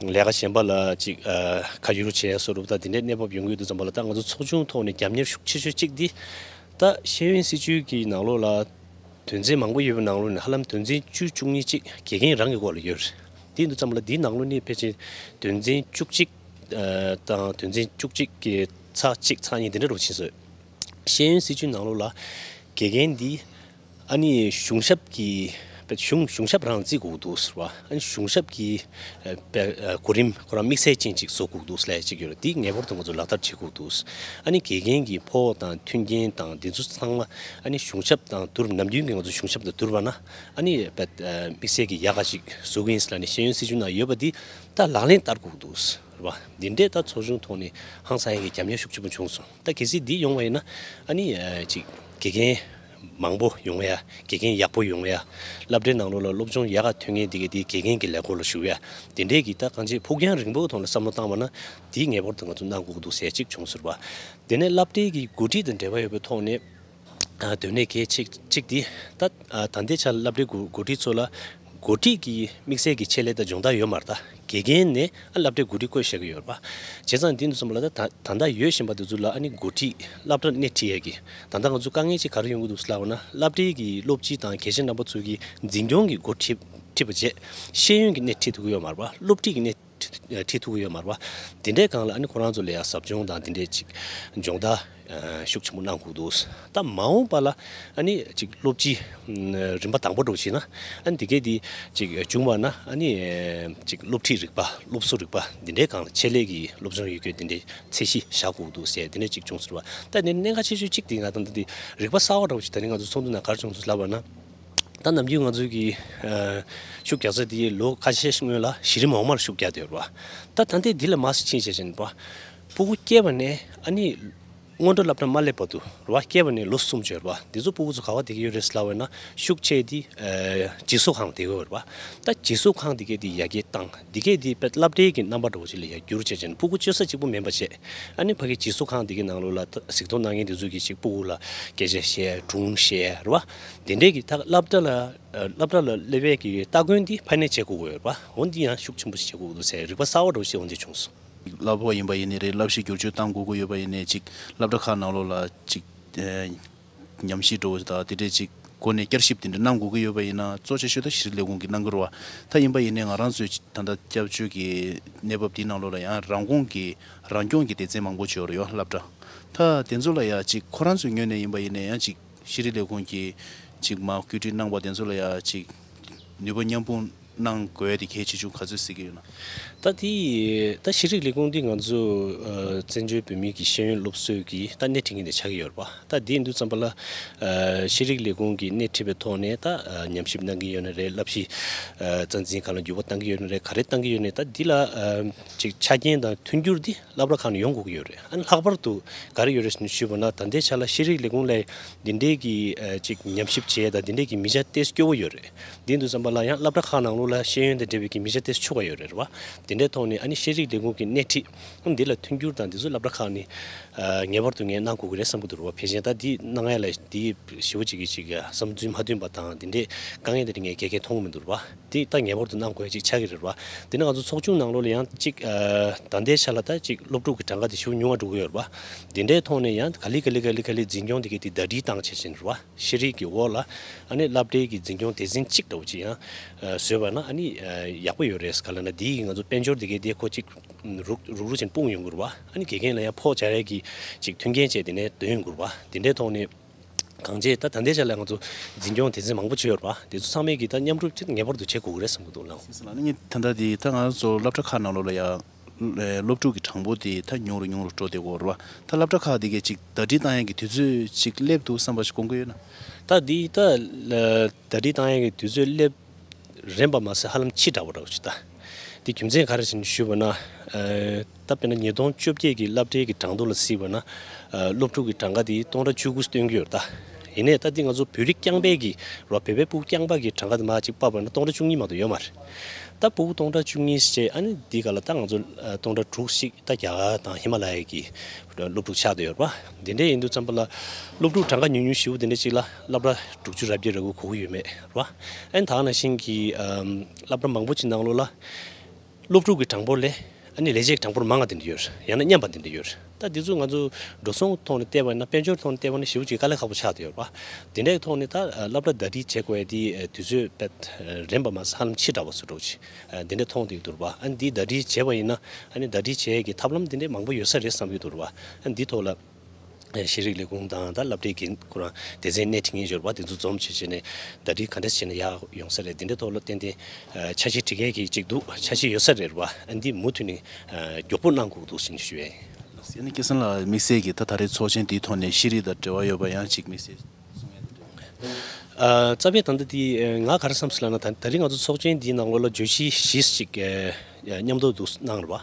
ལས་ཀ་གཞན་པ་ལ་ཅིག་ཨ་ཁ་བསྒྱུར་བྱས་སོ་རུབ་དང་དེ་འདྲའི་གནས་བབ་ཡོང་གི་ཡོད་དུས་ཙམ་པ་ལ་ད་ང་ཚོ་ཚོགས་ཆུང་ཐོག་ནས་རྒྱབ་གཉེར་ཤུགས་ཆེ་ཤོས་གཅིག་འདི་ད་ཤེས་ཡོན་སྲིད་བྱུས་ཀྱི་ནང་ལོགས་ལ་དོན་ཚན་མང་པོ་ཡོད་པའི་ནང་ལོགས་ནས་ཧ་ལམ་དོན་ཚན་བཅུ་བཅུ་གཉིས་གཅིག་དགེ་རྒན་རང་གི་སྐོར་ལ་ཡོད་རེད། དེ་ཡིན་དུས་ཙམ་པ་ལ་དེའི་ནང་ལོགས་ནས་ཕལ་ཆེར་དོན་ཚན་བཅུ་གཅིག་ཨ་དང་དོན་ཚན་བཅུ་གཅིག་གི་ཚེག་གཅིག་ཚེག་གཉིས་དེ་འདྲ་རུ་ཕྱིན་སོང་། ཤེས་ཡོན་སྲིད་བྱུས་ནང་ལོགས་ལ་དགེ་རྒན་འདི་ཨ་ནི་གཞུང་ཞབས་ཀྱི་གཞུང་གཞུང་ཞབས་རང་བརྩི་དགོས་འདུག་ཟེར་བ། ཨ་ནི་གཞུང་ཞབས་ཀྱི་ཨ་གོ་རིམ་ཁོ་རང་དམིགས་བསལ་ཅན་ཅིག་བཟོ་དགོས་འདུག་ཟེར་ཅིག་ཡོད་རེད། འདི་ངེས་པར་དུ་ང་ཚོ་ལག་བསྟར་བྱེད་དགོས་འདུག་ཨ་ནི་དགེ་རྒན་གྱི་ཕོགས་དང་མཐུན་རྐྱེན་དང་འདི་ཚོ་ཚང་མ་ཨ་ནི་གཞུང་ཞབས་དང་བསྡུར་ནམ་རྒྱུན་གྱི་ང་ཚོ་གཞུང་ཞབས་དང་བསྡུར་བ་ན་ཨ་ནི་དམིགས་བསལ་གྱི་ཡག་ག་ཅིག་བཟོ་གི་ཡིན་ཟེར་ལབ་ནས་ཤེས་ཡོན་སྲིད་བྱུས་ནང་ཡོད་པ་འདི་ད་ལག་ལེན་བསྟར་དགོས་འདུག་ཟེར་བ། འདི་འདྲས་ད་ཚོགས་ཆུང་ཐོག་ནས་ཧང་སང་ཡག་གི་རྒྱབ་གཉེར་ཤུགས་ཆེན་པོ་བྱུང་སོང་། ད་གལ་སྲིད་འདི་ཡོང་བ་ཡིན་ན་ཨ་ནི་ཨ་ཅིག་དགེ་རྒན་མང་པོ་ཡོང་ཡ། དགེ་རྒན་ཡག་པོ་ཡོང་ཡ། སློབ་གྲྭའི་ནང་ལོགས་ལ་སློབ་སྦྱོང་ཡག་ག་ཐོན་མཁན་དེ་གས་དེ་དགེ་རྒན་གྱི་ལས་ཁུངས་ལ་ཞུགས་ཡ། དེ་འདྲས་ཀྱི་ད་གང་ཅི་ཕུགས་རྒྱང་རིང་པོའི་ཐོག་ལ་བསམ་བློ་བཏང་བ་ན་དེ་ངེས་པར་དུ་ང་ཚོ་གནང་དགོས་ཀྱི་འདུག་ཟེར་གཅིག་བྱུང་ཟེར་བ། དེ་ནས་སློབ་གྲྭའི་གི་འགོ་ཁྲིད་དང་འབྲེལ་བ་ཡོད་པའི་ཐོག་ནས་ཨ་དོན་གནད་གལ་ཆེ་གཅིག་དེ་ད་ཨ་ད་ལྟའི་ཆར་སློབ་གྲྭའི་འགོ་འགོ་ཁྲིད་ཚོ་ལ་འགོ་ཁྲིད་ཀྱི་དམིགས་བསལ་གྱི་ཆེད་ལས་དང་སྦྱོང་བརྡར་ཡོད་མ་རེད། ད་དགེ་རྒན་ནས་ཨ་སློབ་གྲྭའི་འགོ་ཁྲིད་བསྐོས་བཞག་གི་ཡོད་རེད་པ། བྱས་ཙང་འདི་འདུག་བསམ་པ་ལ་ད་ད་ད་ལྟ་ཡོད་བཞིན་པ་དེ་ཚོ་ལ་ཨ་ནི་འགོ་ཁྲིད་སློབ་གྲྭ་སྣེ་ཁྲིད་ཡས་ཀྱི་ད་ལྟ་ང་ཚོ་དཀའ་ངལ་ཅིག་ག་རེ་ཡོང་གི་འདུག་ཟེར་ལབ་པ་ན། སློབ་གྲྭའི་གི་སློབ་སྤྱི་དང་དགེ་བཤེས་རྣམ་པ་ཚོ་གི་འཛིན་སྐྱོང་གི་འགོ་ཁྲིད་ཁྲིད་པ་བྱས། ཤེས་ཡོན་གྱི་སྣེ་ཁྲིད་ཐུབ་ཀྱི་ཡོད་མ་རེད་པ། སློབ་ཁྲིད་ཀྱི་སྣེ་ཁྲིད་ཁྲིད་ཐུབ་ཀྱི་ཡོད་མ་རེད་པ། དེ་འདྲའི་སྒང་ལ་ཨ་ནི་ཁོ་རང་ཚོ་ལ་ཡང་ཟབ་སྦྱོང་དང་དེ་འདྲའི་ཅིག་སྦྱོང་བརྡར་ཤུགས་ཆེན་པོ་གནང་དགོས་འདུག་ད་མ་འོངས་པ་ལ་ཨ་ནི་ཅིག་སློབ་སྤྱི་རིམ་པ་དང་པོ་འདྲ་བོ་བྱས་ན་ཨ་ནི་དེ་གས་དེ་ཅིག་བྱུང་བ་ན་ཨ་ནི་ཅིག་སློབ་ཁྲིད་རིག་པ། སློབ་གསོ་རིག་པ་འདི་འདྲའི་སྒང་ལ་ཆེད་ལས་ཀྱི་སློབ་སྦྱོང་ཡོད་རྒྱུ་འདི་འདྲའི་ཚད་གཞི་བཞག་དགོས་འདུག་ཟེར་འདི་འདྲ་ཅིག་བྱུང་ཟེར་བ། ད་ནི་གནད་འགག་ཆེ་ཤོས་གཅིག་དེ་ང་ད་ལྟ་འདི་རིག་པ་གསར་བ་འདྲ་བོ་ཞིག་ད་ནི་ང་ཚོ་ཚོགས་འདུ་ནང་ག་རེ་བྱུང་སོང་ལབ་པ་ན། ད་ནམ་རྒྱུན་ང་ཚོའི་གི་ཨ་ཤུགས་རྒྱག་ས་དེ་ལོ་ཁ་ཤས་ཤིག་སྔོན་ལ་གཞི་རིམ་འོག་མར་ཤུགས་རྒྱག་བསྡད་ཡོད་རེད་བ། ད་ད་ལྟའི་འདི་ལ་མར་ཕྱིན་བྱས་བྱས་ནས་བ། སྤུ་གུ་སྐྱེས་པ་ནས་ཨ་ནི་སྔོན་འགྲོ་སློབ་གྲྭ་མ་སླེབས་བར་དུ་རེད་བ། སྐྱེས་པ་ནས་ལོ་གསུམ་ཅིག་ཡོད་རེད་བ། འདི་ཚོ་སྤུ་གུ་ཚོ་ག་པར་བསྡད་ཀྱི་ཡོད་རེད་ལབ་པ་ན་ཤུགས་ཆེ་དེ་ཨ་སྦྱིན་གསོ་ཁང་བསྡད་ཀྱི་ཡོད་རེད་བ། ད་སྦྱིན་གསོ་ཁང་འདི་གས་དེ་ཡར་རྒྱས་བཏང་། འདི་གས་དེ་དཔེ་སློབ་གྲྭའི་གི་རྣམ་པ་འདྲ་བོ་ཅིག་ལ་ཡར་བསྒྱུར་བྱས་བྱས་ནས་སྤུ་གུ་སྤྱོད་ས་གཅིག་པུ་མིན་པ་བྱས། ཨ་ནི་ཕ་གི་སྦྱིན་གསོ་ཁང་འདི་གི་ནང་ལོགས་ལ་ད་གཟིགས་རྟོག་གནང་མཁན་དེ་ཚོ་གིས་ཅིག་སྤུ་གུ་ལ་སྐད་ཆ་བཤད། སྒྲུང་བཤད་རེད་བ། དེ་འདྲས་ཀྱི་ད་སློབ་གྲྭ་ལ་ཨ་སློབ་གྲྭ་ལ་སླེབས་པའི་གི་སྟ་གོན་འདི་ཕ་ནས་བྱེད་དགོས་ཀྱི་ཡོད་རེད་བ། འོ་འདི་ཡང་ཤུགས་ཆེན་པོ་ཞིག་བྱེད་དགོས་ཀྱི་འདུག་ཟེར་རིག་པ་གསར་བ་འདྲ་བོ་ཞིག་འོ་འདི་བྱུང་སོང་། སློབ་དཔོན་ཡིན་པ་ཡིན་ནའི་རེད། བསླབ་གཞི་བསྒྱུར་བཅོས་གཏང་དགོས་ཀྱི་ཡོད་པ་ཡིན་ནའི་ཅིག་སློབ་གྲྭ་ཁག་ནང་ལོགས་ལ་ཅིག་ཨ་ཉམས་ཞིབ་འདྲ་བོ་དང་དེ་འདྲས་ཅིག་སྒོ་ནས་བསྐྱར་ཞིབ་དེ་འདྲ་གནང་དགོས་ཀྱི་ཡོད་པ་ཡིན་ན་གཙོ་ཆེ་ཤོས་ད་ཤེས་རིག་ལས་ཁུངས་ཀྱིས་གནང་གི་རེད་བ། ད་ཡིན་པ་ཡིན་ནའི་ང་རང་ཚོའི་ད་ལྟ་སྐྱབས་བཅོལ་གྱི་གནས་བབ་འདིའི་ནང་ལོགས་ལ་ཡང་རང་ཁོངས་ཀྱི་རང་སྐྱོང་གི་སྡེ་ཚན་མང་པོ་ཅིག་ཡོད་རེད་ཡོད་སློབ་གྲྭ། ད་དེ་ཚོ་ལ་ཡང་ཅིག་ཁོ་རང་ཚོའི་ངོས་ནས་ཡིན་པ་ཡིན་ནའི་ཡང་ཅིག་ཤེས་རིག་ལས་ཁུངས་ཀྱིས་ཅིག་མར་བཀོད་སྒྲིག་གནང་བ་དེ་ཚོ་ལ་ཡང་ཅིག་ནུས་པ་མཉམ་སྤུངས་ གནང་དགོས་དེ་གལ་ཆེ་ཆུང་ག་ཚོད་གཟིགས་ཀྱི་ཡོད་ན། ད་དེ་ད་ཤེས་རིག་ལས་ཁུངས་འདི་ང་ཚོ་ཨ་བཙན་བྱོལ་བོད་མིའི་གི་ཤེས་ཡོན་སློབ་གསོའི་གི་ད་སྣེ་ཁྲིད་མཁན་དེ་ཆགས་ཀྱི་ཡོད་རེད་པ། ད་དེ་ཡིན་དུས་ཙམ་པ་ལ་ཨ་ཤེས་རིག་ལས་ཁུངས་ཀྱི་སྣེ་ཁྲིད་པའི་ཐོག་ནས་ད་ཨ་ཉམས་ཞིབ་གནང་གི་ཡོད་ན་རེད། བསླབ་གཞི་ཨ་རྩ་འཛིན་སྒང་ལ་འགྱུར་བ་གཏང་གི་ཡོད་ན་རེད། ག་རེ་གཏང་གི་ཡོད་ན་ད་འདི་ལ་ཨ་ཅིག་ཆ་རྐྱེན་དང་མཐུན་འགྱུར་འདི་སློབ་གྲྭ་ཁག་ནས་ཡོང་དགོས་ཀྱི་ཡོད་རེད། ཨ་ནི་ལྷག་པར་དུ་ག་རེ་ཡོད་རེད་ཞུས་པ་ན། ད་ལྟའི་ཆ་ལ་ཤེས་རིག་ལས་ཁུངས་ལ་འདི་འདྲའི་གི་ཨ་ཅིག་ཉམས་ཞིབ་བྱེད་ཡ་དང་འདི་འདྲའི་གི་མི་ཆ་ཏོག་ཙམ་སྐྱོ་བོ་ཡོད་རེད། དེ་ཡིན་དུས་ཙམ་པ་ལ་ཡང་སློབ་གྲྭ་ཁག་ནང་ལོགས་ལ་ཤེས་ཡོན་དང་འབྲེལ་བའི་གི་མི་ཆ་ཏོག་ཙམ་ཆུག་ག་ཡོད་རེད་བ། དེ་འདྲའི་ཐོག་ནས་ཨ་ནི་ཤེས་རིག་ལས་ཁུངས་ཀྱི་སྣེ་ཁྲིད་འདི་ལ་མཐུན་འགྱུར་དང་འདི་ཚོ་སློབ་གྲྭ་ཁག་ནས་ཨ་ངེས་པར་དུ་ངས་གནང་དགོས་ཀྱི་རེད་བསམ་གྱི་འདུག་ར་བ། ཕལ་ཆེར་ད་འདི་གནང་ཡ་ལ་འདི་ཞེ་པོ་ཅིག་གི་ཅིག་བསམ་ཚུལ་མ་མཐུན་པ་དང་འདི་འདྲའི་དཀའ་ངལ་དེ་འདྲ་ངས་ག་གེ་མཐོང་གི་མི་འདུག་ར་བ། དེ་ད་ངེས་པར་དུ་གནང་དགོས་ཅིག་ཆགས་ཀྱི་རེད་བ། དེ་ནས་ང་ཚོ་ཚོགས་ཆུང་ནང་ལོགས་ལ་ཡང་ཅིག་ཨ་ད་ལྟའི་ཆ་ལ་ད་ཅིག་སློབ་ཕྲུག་གི་གྲངས་ཀ་དེ་ཞེ་པོ་ཉུང་བ་འགྲོ་གི་ཡོད་རེད་བ། དེ་འདྲའི་ཐོག་ནས་ཡང་ག་ལེ་ག་ལེ་ག་ལེ་ག་ལེ་འཛིན་སྐྱོང་དེ་གའི་དེ་ཟླ་སྒྲིལ་བཏང་བྱས་ཕྱིན་རེད་བ། ཤེས་རིག་གི་འོག་ལ་ཨ་ནི་སློབ་གྲྭའི་གི་འཛིན་སྐྱོང་སྡེ་ཚན་གཅིག་འདྲ་བོ་ཅིག་ཡང་ཨ་བཟོས་པ་ན་ཨ་ནི་ཨ་ཡག་པོ་ཡོད་རེད། ག་ལབ་ན་དེའི་ང་ཚོ་དཔལ་འབྱོར་དེ་གའི་དེ་ཁོ་ཅིག་རུག་རུག་རུག་ཅིག་སྤུངས་ཡོང་གི་རེད་བ། ཨ་ནི་དགེ་རྒན་ལ་ཡང་ཕོགས་སྦྱར་ཡས་ཀྱི་ཅིག་མཐུན་རྐྱེན་བཅས་དེ་ནས་འདོན་ཡོང་གི་རེད་བ། དེ་འདྲའི་ཐོག་ནས། གང་བྱས་ད་ད་ལྟའི་ཆ་ལ་ང་ཚོ་འཛིན་སྐྱོང་སྡེ་ཚན་མང་པོ་བྱས་ཡོད་རེད་བ། དེ་ཚོ་ཚང་མས་ཀྱིས་ད་མཉམ་རུབ་ཅིག་ངེས་པར་དུ་བྱེད་དགོས་ཀྱི་རེད་བསམ་གྱི་འདུག་ལགས། ཟེར་ལ་ནི་ད་ལྟ་དེ་ད་ང་ཚོ་སློབ་གྲྭ་ཁག་ནང་ལོགས་ལ་ཡ་སློབ་ཕྲུག་གི་གྲངས་འབོར་དེ་ད་ཉུང་རུ་ཉུང་རུ་འགྲོ་བསྡད་ཀྱི་ཡོད་རེད་བ། ད་སློབ་གྲྭ་ཁག་དེ་གས་ཅིག་ཟླ་སྒྲིལ་བཏང་ཡས་ཀྱི་དུས་ཚོད་ཅིག་སླེབས་འདུག་བསམ་པ་ཞིག་དགོངས་ཀྱི་ཡོད་ན། ད་འདི་ད་ཟླ་སྒྲིལ་བཏང་ཡས་ཀྱི་དུས་ཚོད་སླེབས་རན་པ་མ་ཟད་ཧ་ལམ་ཕྱི་དྲགས་པ་འདྲ་བོ་ཞིག་ད། དེ་རྒྱུ་མཚན་ག་རེ་ཞིག་ཞུས་པ་ན། ཨ་ད་དཔེར་ན་ཉིས་སྟོང་བཅོ་བརྒྱད་ཀྱི་སློབ་གྲྭའི་གི་གྲངས་ཐོ་ལ་གཟིགས་པ་ན། ཨ་སློབ་ཕྲུག་གི་གྲངས་ཀ་དེ་སྟོང་ཕྲག་བཅུ་དགུ་སྟོན་གྱི་ཡོད་རེད་ད། ཡིན་ནའི་ད་འདི་ང་ཚོ་བོད་རིགས་རྐྱང་པའི་གི་རོ་བོད་པའི་ཕྲུ་གུ་རྐྱང་པ་གི་གྲངས་ཀ་དེ་མར་ཅིག་ཕབ་པ་ན་སྟོང་ཕྲག་བཅུ་གཉིས་མ་གཏོགས་ཡོད་མ་རེད། ད་ཕྲུ་གུ་སྟོང་ཕྲག་བཅུ་གཉིས་བྱས་ཨ་ནི་འདི་ག་ལ་ད་ང་ཚོ་ཨ་སྟོང་ཕྲག་དྲུག་ཞིག་ད་རྒྱ་གར་དང་ཧི་མ་ལ་ཡའི་གི་སློབ་ཕྲུག་ཆགས་བསྡད་ཡོད་རེད་པ། འདི་འདྲ་ཡིན་དུས་ཙམ་པ་ལ་སློབ་ཕྲུག་གྲངས་ཀ་ཉུང་ཉུང་ཞེ་པོ་འདི་འདྲ་ཅིག་ལ་སློབ་གྲྭ་དྲུག་ཅུ་རེ་བརྒྱད་རེ་དགུ་དགོས་ཀྱི་ཡོད་མེད་རེད་པ། ཨ་ནི་ད་ག་ནང་བཞིན་གྱི་ཨམ་སློབ་གྲྭ་མང་པོ་ཅིག་ནང་ལོགས་ལ་སློབ་ཕྲུག་གི་གྲངས་འབོར་ལས་ཨ་ནི་ལས་བྱེད་ཀྱི་གྲངས་འབོར་མང་བ་དེ་འདྲ་ཡོད་རེད། ཡང་ན་མཉམ་པ་དེ་འདྲ་ཡོད་རེད། ད་འདི་ཚོ་ང་ཚོ་འགྲོ་སོང་ཐོག་ནས་བལྟས་པ་ཡིན་ན་དཔལ་འབྱོར་ཐོག་ནས་བལྟས་པ་ན་ཞེ་པོ་ཅིག་དཀའ་ལས་ཁག་པོ་ཆགས་བསྡད་ཡོད་རེད་པ། དེ་འདྲའི་ཐོག་ནས་ད་སློབ་གྲྭ་ཟླ་སྒྲིལ་བྱེད་དགོས་ཡ་དེ་དུས་ཚོད་དཔེ་རན་པ་མ་ཟད་ཧ་ལམ་ཕྱི་དྲགས་པ་བཟོ་འདྲ་ཅིག་འདི་འདྲ་མཐོང་བསྡད་འདུག་རེད་པ། ཨ་ནི་འདི་ཟླ་སྒྲིལ་བྱས་པ་ཡིན་ན་ཨ་ནི་ཟླ་སྒྲིལ་བྱེད་ཡ་གི་ཐབས་ལམ་དེ་འདྲ་མང་པོ་ཡོད་ས་རེད་བསམ་གྱི་འདུག་རེད་པ། ཨ་ནི་འདི་ཐོག་ལ། ཤེས་རིག་ལས་ཁུངས་དང་ད་སློབ་གྲྭའི་འགན་ཁུར་རང་སྡེ་ཚན་སྣེ་ཁྲིད་མཁན་ཡོད་རེད་པ། དེ་ཚོ་འཛོམས་བྱས་བྱས་ནས་ཟླ་སྒྲིལ་ག་འདྲ་བྱས་ནས་ཡག་ཡོང་ས་རེད། དེ་འདྲའི་ཐོག་ལ་ཏན་ཏན་འཆར་གཞི་སྒྲིག་མཁན་གྱི་ཅིག་འདུག་འཆར་གཞི་ཡོད་ས་རེད་པ། ཨ་འདི་མུ་མཐུད་ནས་མགྱོགས་པོ་གནང་དགོས་འདུག་ཟེར་ནས་ཞུ་ཡས། ཡིན་ན་སྐལ་བཟང་ལགས་དམིགས་བསལ་གྱིས་ད་ད་རེས་ཚོགས་ཆེན་འདིའི་ཐོག་ནས་ཤེས་རིག་དང་འབྲེལ་བ་ཡོད་པ་ཡང་ཅིག་དམིགས་བསལ། ཨ་རྩ་བའི་ད་ལྟ་དེ་ང་ག་རེ་བསམ་སོང་ལབ་ན། ད་ད་རིང་ང་ཚོ་ཚོགས་ཆེན་འདིའི་ནང་ལོགས་ལ་བརྗོད་གཞི་བཞི་ཞིག་མཉམ་དུ་འདུག་གནང་རེད་པ།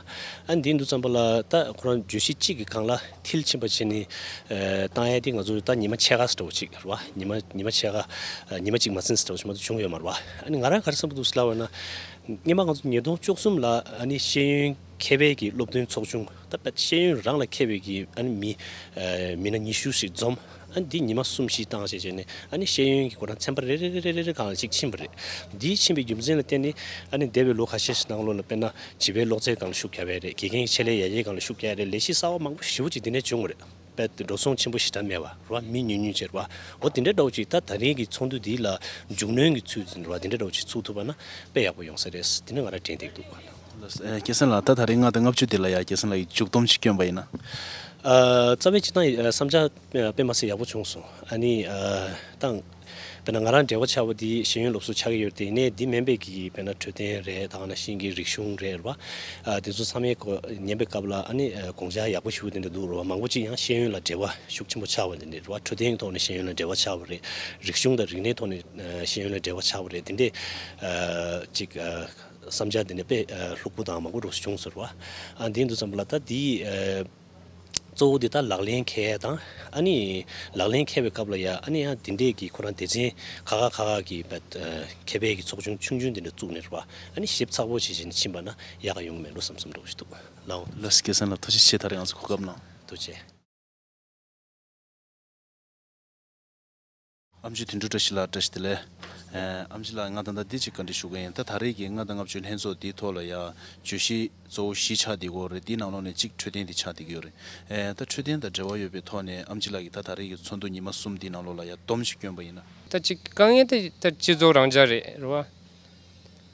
ཨ་འདི་འདུག་ཙམ་པ་ལ་ད་ཁོ་རང་བརྗོད་གཞི་གཅིག་གི་སྒང་ལ་མཐིལ་ཕྱིན་པ་བྱས་ནས་བཏང་ཡ་དེ་ང་ཚོ་ད་ཉི་མ་ཕྱེད་ཀ་ཙམ་འདྲ་བོ་ཅིག་རེད་པ། ཉི་མ་ཉི་མ་ཕྱེད་ཀ་ཉི་མ་གཅིག་མ་ཟིན་ཙམ་འདྲ་བོ་ཞིག་མ་གཏོགས་བྱུང་ཡོད་མ་རེད་པ། ཨ་ནི་ང་རང་ག་རེ་བསམ་གྱི་འདུག་ལབ་པ་ན། སྔོན་མ་ང་ཚོ་ཉིས་སྟོང་བཅུ་གསུམ་ལ་ཨ་ནི་ཤེས་ཡོན་མཁས་པའི་གི་སློབ་སྟོན་ཚོགས་ཆུང་། ད་དཔེ་ཤེས་ཡོན་རང་ལ་མཁས་པའི་གི་ཨ་ནི་མི་ཨ་མི་སྣ་ཉི་ཤུ་ཞིག་འཛོམས། ཨ་ནི་འདི་ཉི་མ་གསུམ་བཞི་བཏང་བྱས་བྱས་ནས་ཨ་ནི་ཤེས་ཡོན་གྱི་ཁོ་རང་ཚན་པ་རེ་རེ་རེ་རེ་རེ་རེ་སྒང་ལ་ཅིག་ཕྱིན་པ་རེད། འདིའི་ཕྱིན་པའི་རྒྱུ་མཚན་ལ་བརྟེན་ནས་ཨ་ནི་འདས་པའི་ལོ་ཁ་ཤས་ཤིག་ནང་ལོགས་ལ་དཔེར་ན་བྱིས་པའི་ཀློག་རྩལ་སྒང་ལ་ཤུགས་རྒྱག་ཡ་རེད། དགེ་རྒན་ཆེད་ལས་ཡར་རྒྱས་སྒང་ལ་ཤུགས་རྒྱག་ཡ་རེད། ལས་གཞི་གསར་པ་མང་པོ་ཞེ་པོ་ཅིག་འདི་ནས་བྱུང་བ་རེད། དཔེ་འགྲོ་སོང་ཆེན་པོ་ཞེ་དྲག་མེད་པ་རེད་པ། མི་ཉུང་ཉུང་ཅིག་རེད་པ། འོ་དེ་འདྲའི་འདྲ་བོ་ཅིག་ད་ད་རིང་གི་ཚོགས་འདུ་འདི་ལ་མཇུག་སྣོན་གྱི་ཚུལ་འདི་རེད་པ། དེ་འདྲའི་འདྲ་བོ་ཅིག་ཚུགས་ཐུབ་པ་ན་དཔེ་ཡག་པོ་ཡོང་ས་རེད། དེ་ནི་ང་རང་དྲན་བསྡད་འདུག་ཨ་སྐལ་བཟང་ལགས་ད་ད་རིང་ལྔ་དང་ལྔ་བཅུ་འདི་ལ་ཡ་སྐལ་བཟང་ལགས་ཀྱིས་མཇུག་སྡོམ་ཅིག་བསྐྱོན་པ་ཡིན་ན། ཨ་རྩ་བའི་སྤྱིར་བཏང་ཨ་བསམ་འཆར་དཔེ་མ་སྲིད་ཡག་པོ་བྱུང་སོང་། ཨ་ནི་ཨ་ཏང་དཔེར་ན་ང་རང་འབྲེལ་བ་ཆགས་པ་འདི་ཤེས་ཡོན་སློབ་གསོ་ཆགས་ཀྱི་ཡོད་རེད། དེ་ནས་འདི་མིན་པའི་གི་དཔེར་ན་འཕྲོད་བསྟེན་རེད། ད་ག་ནང་བཞིན་གྱི་རིག་གཞུང་རེད་རེད་པ། ཨ་དེ་ཚོ་ཚང་མའི་སྐོར་ཉན་པའི་སྐབས་ལ་ཨ་ནི་ཨ་དགོངས་འཆར་ཡག་པོ་ཞེ་པོ་དེ་འདྲ་འདུག་རེད་པ། མང་པོ་ཅིག་ཡང་ཤེས་ཡོན་ལ་འབྲེལ་བ་ཤུགས་ཆེན་པོ་ཆགས་པ་དེ་འདྲ་རེད་པ། འཕྲོད་བསྟེན་ཐོག་ནས་ཤེས་ཡོན་ལ་འབྲེལ་བ་ཆགས་པ་རེད། རིག་གཞུང་དང་རིག་གནས་ཐོག་ནས་ཨ་ཤེས་ཡོན་ལ་འབྲེལ་བ་ཆགས་པ་རེད། དེ་འདྲས་ཨ་ཅིག་ཨ་བསམ་འཆར་དེ་འདྲ་དཔེ་ཨ་ལྷུག་པོ་དང་མང་པོ་འདྲ་བོ་བྱུང་སོང་རེད་པ། ཨ་དེ་འདུག་ཙམ་པ་ལ་ད་འདི་ཨ། གཙོ་བོ་དེ་ད་ལག་ལེན་འཁེལ་ཡ་དང་། ཨ་ནི་ལག་ལེན་འཁེལ་བའི་སྐབས་ལ་ཡ་ཨ་ནི་ཡང་དེ་འདྲས་ཀྱི་ཁོ་རང་སྡེ་ཚན་ཁག་ཁག་ཁག་ཁག་གི་བད་ཨ་མཁས་པའི་གི་ཚོགས་ཆུང་ཆུང་ཆུང་དེ་འདྲ་བཙུགས་ནས་རེད་པ། ཨ་ནི་ཞིབ་ཚགས་པོ་བྱས་བྱས་ནས་ཕྱིན་པ་ན་ཡག་ག་ཡོང་གི་མེད་འགྲོ་བསམ་བསམ་འདྲ་བོ་ཞིག་འདུག་ལགས་འོང་། ལགས་སོ། སྐལ་བཟང་ལགས་ཐུགས་རྗེ་ཆེ། ད་རེས་ང་ཚོ་གོ་སྐབས་གནང་། ཐུགས་རྗེ་ཆེ། ཨེམ་ཆི་དོན་གྲུབ་བཀྲ་ཤིས་ལགས་བཀྲ་ཤིས་བདེ་ལེགས། ཨེ་ཨེམ་ཆི་ལགས་ང་ད་ལྟ་འདི་ཅིག་བཀའ་འདྲི་ཞུ་གི་ཡིན། ད་ད་རེས་ཀྱི་ལྔ་དང་ལྔ་བཅུ་ལྷན་ཚོགས་འདིའི་ཐོག་ལ་ཡ་བརྗོད་གཞི་གཙོ་བོ་བཞི་ཆགས་བསྡད་ཀྱི་ཡོད་རེད། འདིའི་ནང་ལོགས་ནས་གཅིག་འཕྲོད་བསྟེན་འདི་ཆགས་བསྡད་ཀྱི་ཡོད་རེད། ཨེ་ད་འཕྲོད་བསྟེན་དང་འབྲེལ་བ་ཡོད་པའི་ཐོག་ནས་ཨེམ་ཆི་ལགས་ཀྱིས་ད་ད་རེས་ཀྱི་ཚོགས་འདུ་ཉི་མ་གསུམ་འདིའི་ནང་ལོགས་ལ་ཡ་སྡོམ་ཅིག་བསྐྱོན་པ་ཡིན་ན། ད་ཅིག་དཀའ་ངལ་དེ་ད་སྤྱི་ཚོགས་རང་འཇགས་རེད་རེད་བ།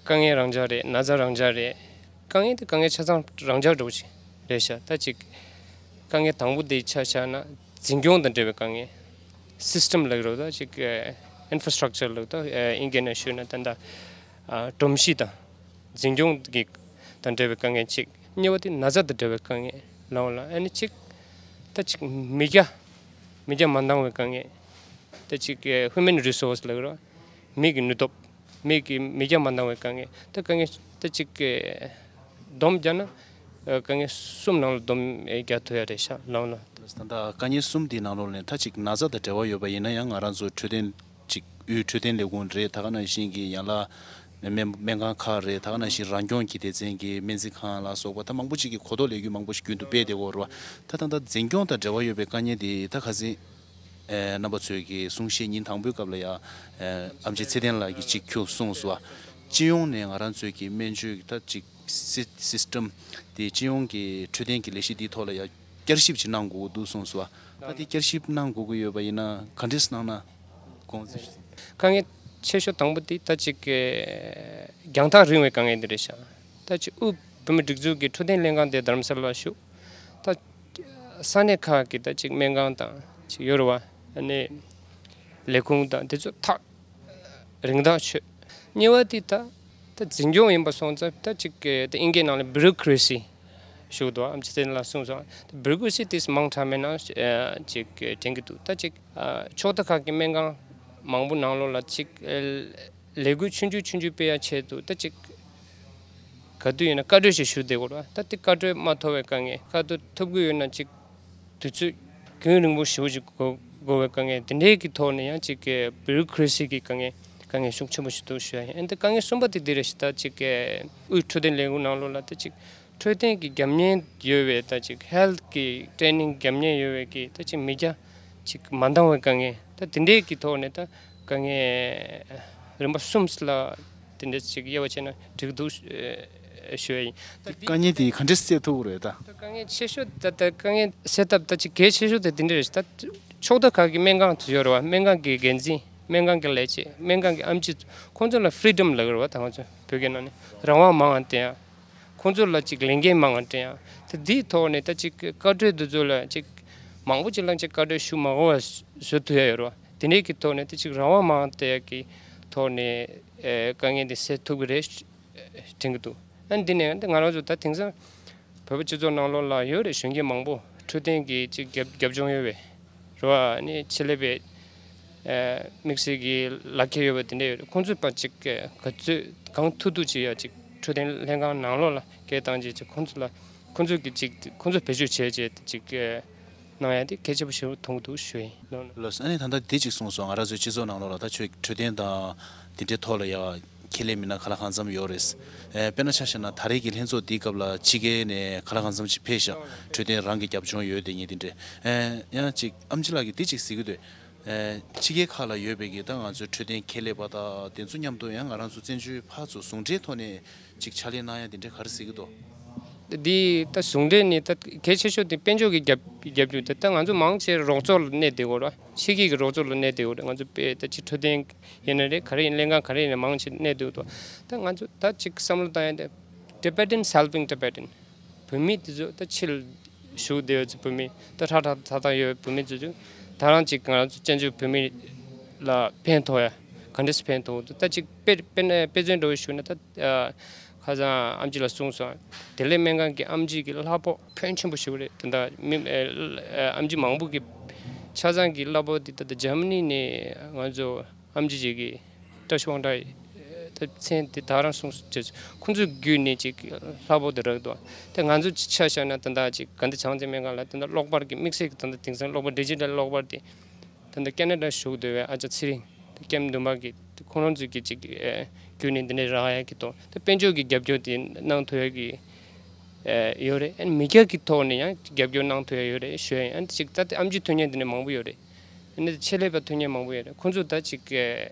དཀའ་ངལ་རང་འཇགས་རེད། ན་ཚ་རང་འཇགས་རེད། དཀའ་ངལ་དེ་དཀའ་ངལ་ཆ་ཚང་རང་འཇགས་འདྲ་བོ་ཅིག་རེད་ཤག་ད་ཅིག་དཀའ་ངལ་དང་པོ་དེ་ཆ་བཞག་ན་འཛིན་སྐྱོང་དང་འབྲེལ་བའི་དཀའ་ངལ། སིས་ཊམ་ལབ་ཀྱི་རེད་ད། ཅིག་ཨིན་ཕ་ར་སི་ཊག་ཅར་ལབ་ད། ཨིན་སྐད་ནང་ཞུས་ན་ད་ལྟ་ ཨ་སྒྲོམ་གཞི་དང་འཛིན་སྐྱོང་གི་དང་འབྲེལ་བའི་དཀའ་ངལ་གཅིག་གཉིས་པ་དེ་ན་ཚ་དང་འབྲེལ་བའི་དཀའ་ངལ་ལའང་ལ་ཨ་ནི་གཅིག་ད་གཅིག་མི་རྒྱ་མི་རྒྱ་མ་འདང་བའི་དཀའ་ངལ། ད་གཅིག་ཨ་human resource ལབ་རོ། མི་གི་ནུས་སྟོབས། མི་གི་མི་རྒྱ་མ་འདང་བའི་དཀའ་ངལ། ད་དཀའ་ངལ་ད་གཅིག་ཨ་བསྡོམས་བརྒྱབ་ན་ཨ་དཀའ་ངལ་གསུམ་ནང་ལ་བསྡོམས་ཨ་རྒྱག་ཐུབ་ཡ་རེད་ཤག་ལའང་ལ། ད་ལྟ་དཀའ་ངལ་གསུམ་དེའི་ནང་ལོགས་ནས་ད་གཅིག་ན་ཚ་དང་འབྲེལ་བ་ཡོད་པ་ཡིན་ན་ཡང་ང་རང་ཚོ་འཕྲོད་བསྟེན་ཅིག་དབུས་འཕྲོད་བསྟེན་ལས་ཁུངས་རེད། ད་ག་ནང་བཞིན་གྱི་ཡན་ལག་སྨན་སྨན་ཁང་ཁག་རེད། ད་ག་ནང་བཞིན་རང་སྐྱོང་གི་སྡེ་ཚན་གྱི་སྨན་རྩིས་ཁང་ལ་སོགས་པ་ད་མང་པོ་ཅིག་གིས་གོ་རྟོགས་ལས་འགུལ་མང་པོ་ཞིག་རྒྱུན་དུ་སྤེལ་བསྡད་ཡོད་རེད་བ། ད་ད་ལྟ་འཛིན་སྐྱོང་དང་འབྲེལ་བ་ཡོད་པའི་དཀའ་ངལ་དེ་ད་ག་ཚོད་ཨེ་རྣམ་པ་ཚོས་ཀྱི་གསུང་བཤད་ཉིན་དང་པོའི་སྐབས་ལ་ཡ་ཨེ་ཨེམ་ཆི་ཚེ་བརྟན་ལགས་ཀྱིས་ཅིག་ཁྱོད་གསུངས་སོང་བ། སྤྱི་ཡོངས་ནས་ང་རང་ཚོས་ཀྱི་སྨན་བཅོས་ཀྱི་ད་ཅིག་སི་སིས་ཊམ་དེ་སྤྱི་ཡོངས་ཀྱི་འཕྲོད་བསྟེན་གྱི་ལས་གཞི་འདིའི་ཐོག་ལ་ཡ་བསྐྱར་ཞིབ་ཅིག་གནང་དགོས་ཀྱི་འདུག་གསུངས་སོང་བ། ད་དེ་བསྐྱར་ཞིབ་གནང་དགོས་ཀྱི་ཡོད་པ་ཡིན་ན་ག་འདྲས་གནང་ན་དགོངས་ཚུལ། དཀའ་ངལ་ཆེ་ཤོས་དང་པོ་དེ་ད་ཅིག་རྒྱང་ཐག་རིང་བའི་དཀའ་ངལ་འདི་རེད་ཤག་ད་ཅིག་དབུས་བོད་མིའི་སྒྲིག་འཛུགས་ཀྱི་འཕྲོད་བསྟེན་ལྷན་ཁང་དེ་རྡ་རམ་ས་ལ་ལ་བཞུགས། ད་ས་གནས་ཁག་གི་ད་ཅིག་སྨན་ཁང་དང་ཅིག་ཡོད་རེད་བ། ཨ་ནི་ལས་ཁུངས་དང་དེ་ཚོ་ཐག་རིང་ཐག་ཆོད། གཉིས་པ་དེ་ད་ད་འཛིན་སྐྱོང་ཡིན་པ་སོང་ཙང་ད་ཅིག་ད་ཨིན་སྐད་ནང་ལ་བྷི་རུ་ཀི་རེ་སི་ཞུགས་འདུག་ཨ་ཅེ་ལགས་གསུངས་སོང་། ད་བྷི་རུ་ཀི་རེ་སི་དེ་མང་དྲགས་མེད་ན་ཅིག་དྲན་གྱི་འདུག་ད་ཅིག་ཨ་ཕྱོགས་མཐའ་ཁག་གི་སྨན་ཁང་མང་པོ་ནང་ལོགས་ལ་ཅིག་ཨ་ལས་འགུལ་ཆུང་ཆུང་ཆུང་ཆུང་སྤེལ་ཡ་ཆེད་དུ་ད་ཅིག་ག་དུས་ཡིན་ན་བཀའ་འཁྲོལ་ཞིག་ཞུ་བསྡད་དགོས་རེད་བ། ད་དེ་བཀའ་འཁྲོལ་མ་ཐོབ་པའི་དཀའ་ངལ། བཀའ་འཁྲོལ་ཐོབ་ཀྱི་ཡོད་ན་ཅིག་དུས་ཚོད་རྒྱུན་རིང་པོ་ཞེ་པོ་ཅིག་འགོར་འགོར་བའི་དཀའ་ངལ། དེ་འདྲའི་གི་ཐོག་ནས་ཡང་ཅིག་གི་བྷི་རུ་ཀི་རེ་སི་གི་དཀའ་ངལ་དཀའ་ངལ་ཤུགས་ཆེན་པོ་ཞིག་འདུག་ཞུ་ཡ་ཡིན། ཨ་ནི་དཀའ་ངལ་གསུམ་པ་དེ་འདི་རེད་ཤག་ད་ཅིག་གི་དབུས་འཕྲོད་བསྟེན་ལས་ཁུངས་ནང་ལོགས་ལ་ད་ཅིག་འཕྲོད་བསྟེན་གྱི་རྒྱབ་གཉེར་ཡོད་པའི་ད་ཅིག་ཧེལ་ཐི་གི་ཊེ་ནིང་རྒྱབ་གཉེར་ཡོད་པའི་གི་ད་ཅིག་མི་སྐྱ་ཅིག་མ་འདང་བའི་དཀའ་ངལ། ད་དེ་འདྲའི་གི་ཐོག་ནས་ད་དཀའ་ངལ་རིམ་པ་གསུམ་ལ་དེ་འདྲ་ཅིག་དབྱེ་བ་ཕྱེ་ན་འགྲིག་འདུག་ཞུ་ཡ་ཡིན། ད་དཀའ་ངལ་དེ་ག་འདྲས་སེལ་ཐུབ་ཀྱི་རེད་ད། ད་དཀའ་ངལ་ཆེ་ཤོས་ད་ད་དཀའ་ངལ་སེལ་ཐབས་ད་ཅིག་གལ་ཆེ་ཤོས་དེ་དེ་འདྲ་རེད། ད་ཕྱོགས་མཐའ་ཁག་གི་སྨན་ཁང་དེ་ཡོད་རེད་བ། སྨན་ཁང་གི་འགན་འཛིན། སྨན་ཁང་གི་ལས་བྱེད། སྨན་ཁང་གི་ཨེམ་ཆི། ཁོང་ཚོ་ལ་ཕི་རི་ཌམ་ལབ་ཀྱི་རེད་བ། ད་ང་ཚོ་བོད་སྐད་ནང་ནས་རང་དབང་མང་བ་སྟེ་ཡང་། ཁོང་ཚོ་ལ་ཅིག་ལས་འགན་མང་བ་སྤྲད་ཡ། ད་འདིའི་ཐོག་ནས་ད་ཅིག་བཀའ་འཁྲོལ་འདི་ཚོ་ལ་ཅིག་མང་པོ་ཅིག་ལ་ཅིག་བཀའ་འཁྲོལ་ཞུ་མ་དགོས་པ་བཟོ་ཐུབ་ཡ་ཡོད་རེད་བ། དེ་འདྲའི་གི་ཐོག་ནས་ད་ཅིག་རང་དབང་མང་བ་སྟེ་ཡ་གི་ཐོག་ནས་ཨེ་དཀའ་ངལ་འདི་སེལ་ཐུབ་ཀྱི་རེད་དྲན་གྱི་འདུག་ཨ་འདི་ནས་ད་ང་རང་ཚོ་ད་དེང་སང་བོད་པ་སྤྱི་ཚོགས་ནང་ལོགས་ལ་ཡོད་རེད། གཞོན་སྐྱེས་མང་པོ་འཕྲོད་བསྟེན་གྱི་ཅིག་རྒྱབ་རྒྱབ་ལྗོངས་ཡོད་པའི་རེད་བ། ཨ་ནི་ཆེད་ལས་པའི་ཨ་དམིགས་བསལ་གྱི་ལག་ཁྱེར་ཡོད་པ་དེ་འདྲ་ཡོད་རེད། ཁོང་ཚོས་ཕར་ཅིག་ག་ཚོད་གང་ཐུབ་ཐུབ་ཅིག་ཡ་ཅིག་འཕྲོད་བསྟེན་ལྷན་ཁང་ནང་ལོགས་ལ་སྐད་བཏང་བྱས་ཅིག་ཁོང་ཚོ་ལ་ཁོང་ཚོས་ཀྱི་ཅིག་ཁོང་ཚོ་བེད་སྤྱོད་བྱས་བྱས་ཅིག་གནང་ཡ་དེ་གལ་ཆེན་པོ་ཞིག་མཐོང་གི་འདུག་ཞུ་ཡིན། ལགས་སོ། ཨ་ནི་ད་ལྟ་འདི་ཅིག་གསུངས་སོང་། ང་རང་ཚོའི་སྤྱི་ཚོགས་ནང་ལོགས་ལ་ད་ཆོས་འཕྲོད་བསྟེན་དང་དེ་འདྲའི་ཐོག་ལ་ཡ་ཁྱད་ལས་མི་སྣ་ག་ལ་གང་འཚམ་ཡོད་རེད། ཨེ་དཔེར་ན་ཆ་བཞག་ན་ད་རེས་ཀྱི་ལྷན་ཚོགས་འདིའི་སྐབས་ལ་ཕྱི་རྒྱལ་ནས་ག་ལ་གང་འཚམ་ཅིག་ཕེབས་ཤག་འཕྲོད་བསྟེན་རང་གི་རྒྱབ་ལྗོངས་ཡོད་དེ་ངེས་དེ་འདྲས། ཨེ་ཡང་ཅིག་ཨམ་ཆི་ལགས་ཀྱིས་འདི་ཅིག་ཟེར་གྱི་འདུག་ཨེ་ཕྱི་རྒྱལ་ཁག་ལ་ཡོད་པའི་གི་ད་ང་ཚོའི་འཕྲོད་བསྟེན་ཁྱད་ལས་པ་དང་དེ་ཚོ་མཉམ་དུ་ཡང་ང་རང་ཚོ་བཙན་བྱོལ་ཕར་ཚུར་ཟུང་འབྲེལ་ཐོག་ནས་ཅིག་ཕྱག་ལས་གནང་ཡ་དེ་འདྲས་ག་རེ་ཟེར་གྱི་འདུག་འདི་ད་ཟུང་འབྲེལ་ནི་ད་གལ་ཆེ་ཤོས་དེ་དཔལ་འབྱོར་གྱི་རྒྱབ་རྒྱབ་སྐྱོར་དེ། ད་ང་ཚོ་མང་ཆེ་རོགས་ཚོགས་ལ་གནས་བསྡད་ཡོད་རེད། ཕྱི་རྒྱལ་གྱི་རོགས་ཚོགས་ལ་གནས་བསྡད་ཡོད་རེད། ང་ཚོ་དཔེ་ད་ཅིག་འཕྲོད་བསྟེན་ཡིན་ན་རེད། ག་རེ་ཡིན། ལྷན་ཁང་ག་རེ་ཡིན་ན་མང་ཆེ་གནས་བསྡད་ཡོད་འདུག་ད་ང་ཚོ་ད་ཅིག་བསམ་བློ་བཏང་ཡ་དེ་Tibetans helping Tibetan། བོད་མི་དེ་ཚོ་ད་ཕྱི་ལ་བཞུགས་བསྡད་ཡོད་ཚེ་བོད་མི་ད་ཧྲ་ཧྲ་ཐག་ཐག་ཡོད་བོད་མི་ཚོ་ཚོ་ད་རང་ཅིག་ང་ཚོ་བཙན་བྱོལ་བོད་མི་ལ་ཕན་ཐོགས་ཡ་ག་འདྲས་སེ་ཕན་ཐོགས་འདུག་ད་ཅིག་དཔེ་དཔེ་ན་དཔེ་མཚོན་འདྲ་བོ་ཞུ་ན་ད། ཁ་སང་ཨམ་ཆི་ལགས་གསུངས་སོང་། བདེ་ལེགས་སྨན་ཁང་གི་ཨམ་ཆི་གི་གླ་ཕོགས་ཕོན་ཆེན་པོ་ཞིག་རེད། ད་ལྟ་མི་ཨ་ཨམ་ཆི་མང་པོ་གི་ཆ་ཚང་གི་གླ་ཕོགས་དེ་ད་ལྟ་འཇར་མ་ནི་ནས་ང་ཚོ་ཨམ་ཆི་ཅིག་གི་བཀྲ་ཤིས་དབང་གྲགས་ད་མཚན་དེ་ད་རང་གསུངས་སོང་། ཁོང་ཚོའི་བརྒྱུད་ནས་ཅིག་གླ་ཕོགས་དེ་རག་འདུག་ད་ང་ཚོ་ཆ་བཞག་ན་ད་ལྟ་ཅིག་ག་འདི་བྱང་རྩེ་སྨན་ཁང་ལ་ད་ལྟ་གློག་པར་གི་དམིགས་བསལ་གི་ད་ལྟ་དེང་སང་གློག་པར་ཌི་ཇི་ཊལ་གློག་པར་དེ་ད་ལྟ་ཁེ་ན་ཌ་བཞུགས་སྡོད་པའི་ཨ་ཅག་ཚེ་རིང་། ཀེམ་འདུན་པ་གི་ཁོང་རང་ཚོའི་གི་ཅིག་ཨེ་བརྒྱུད་ནས་འདི་འདྲའི་རག་ཡ་གི་ཐོག་ད་དཔལ་འབྱོར་གྱི་རྒྱབ་སྐྱོར་དེ་གནང་ཐུབ་ཡ་གི་ཨེ་ཡོད་རེད། ཨ་ནི་མི་སྐྱ་གི་ཐོག་ནས་ཡང་རྒྱབ་སྐྱོར་གནང་ཐུབ་ཡ་ཡོད་རེད་ཞུ་ཡ་ཡིན། ཨ་ནི་ཅིག་ད་ལྟ་ཨེམ་ཆི་ཐོན་མཁན་འདི་འདྲ་མང་པོ་ཡོད་རེད། ཨ་ནི་ཆེད་ལས་པ་ཐོན་མཁན་མང་པོ་ཡོད་རེད། ཁོང་ཚོ་ད་ཅིག་ཨེ་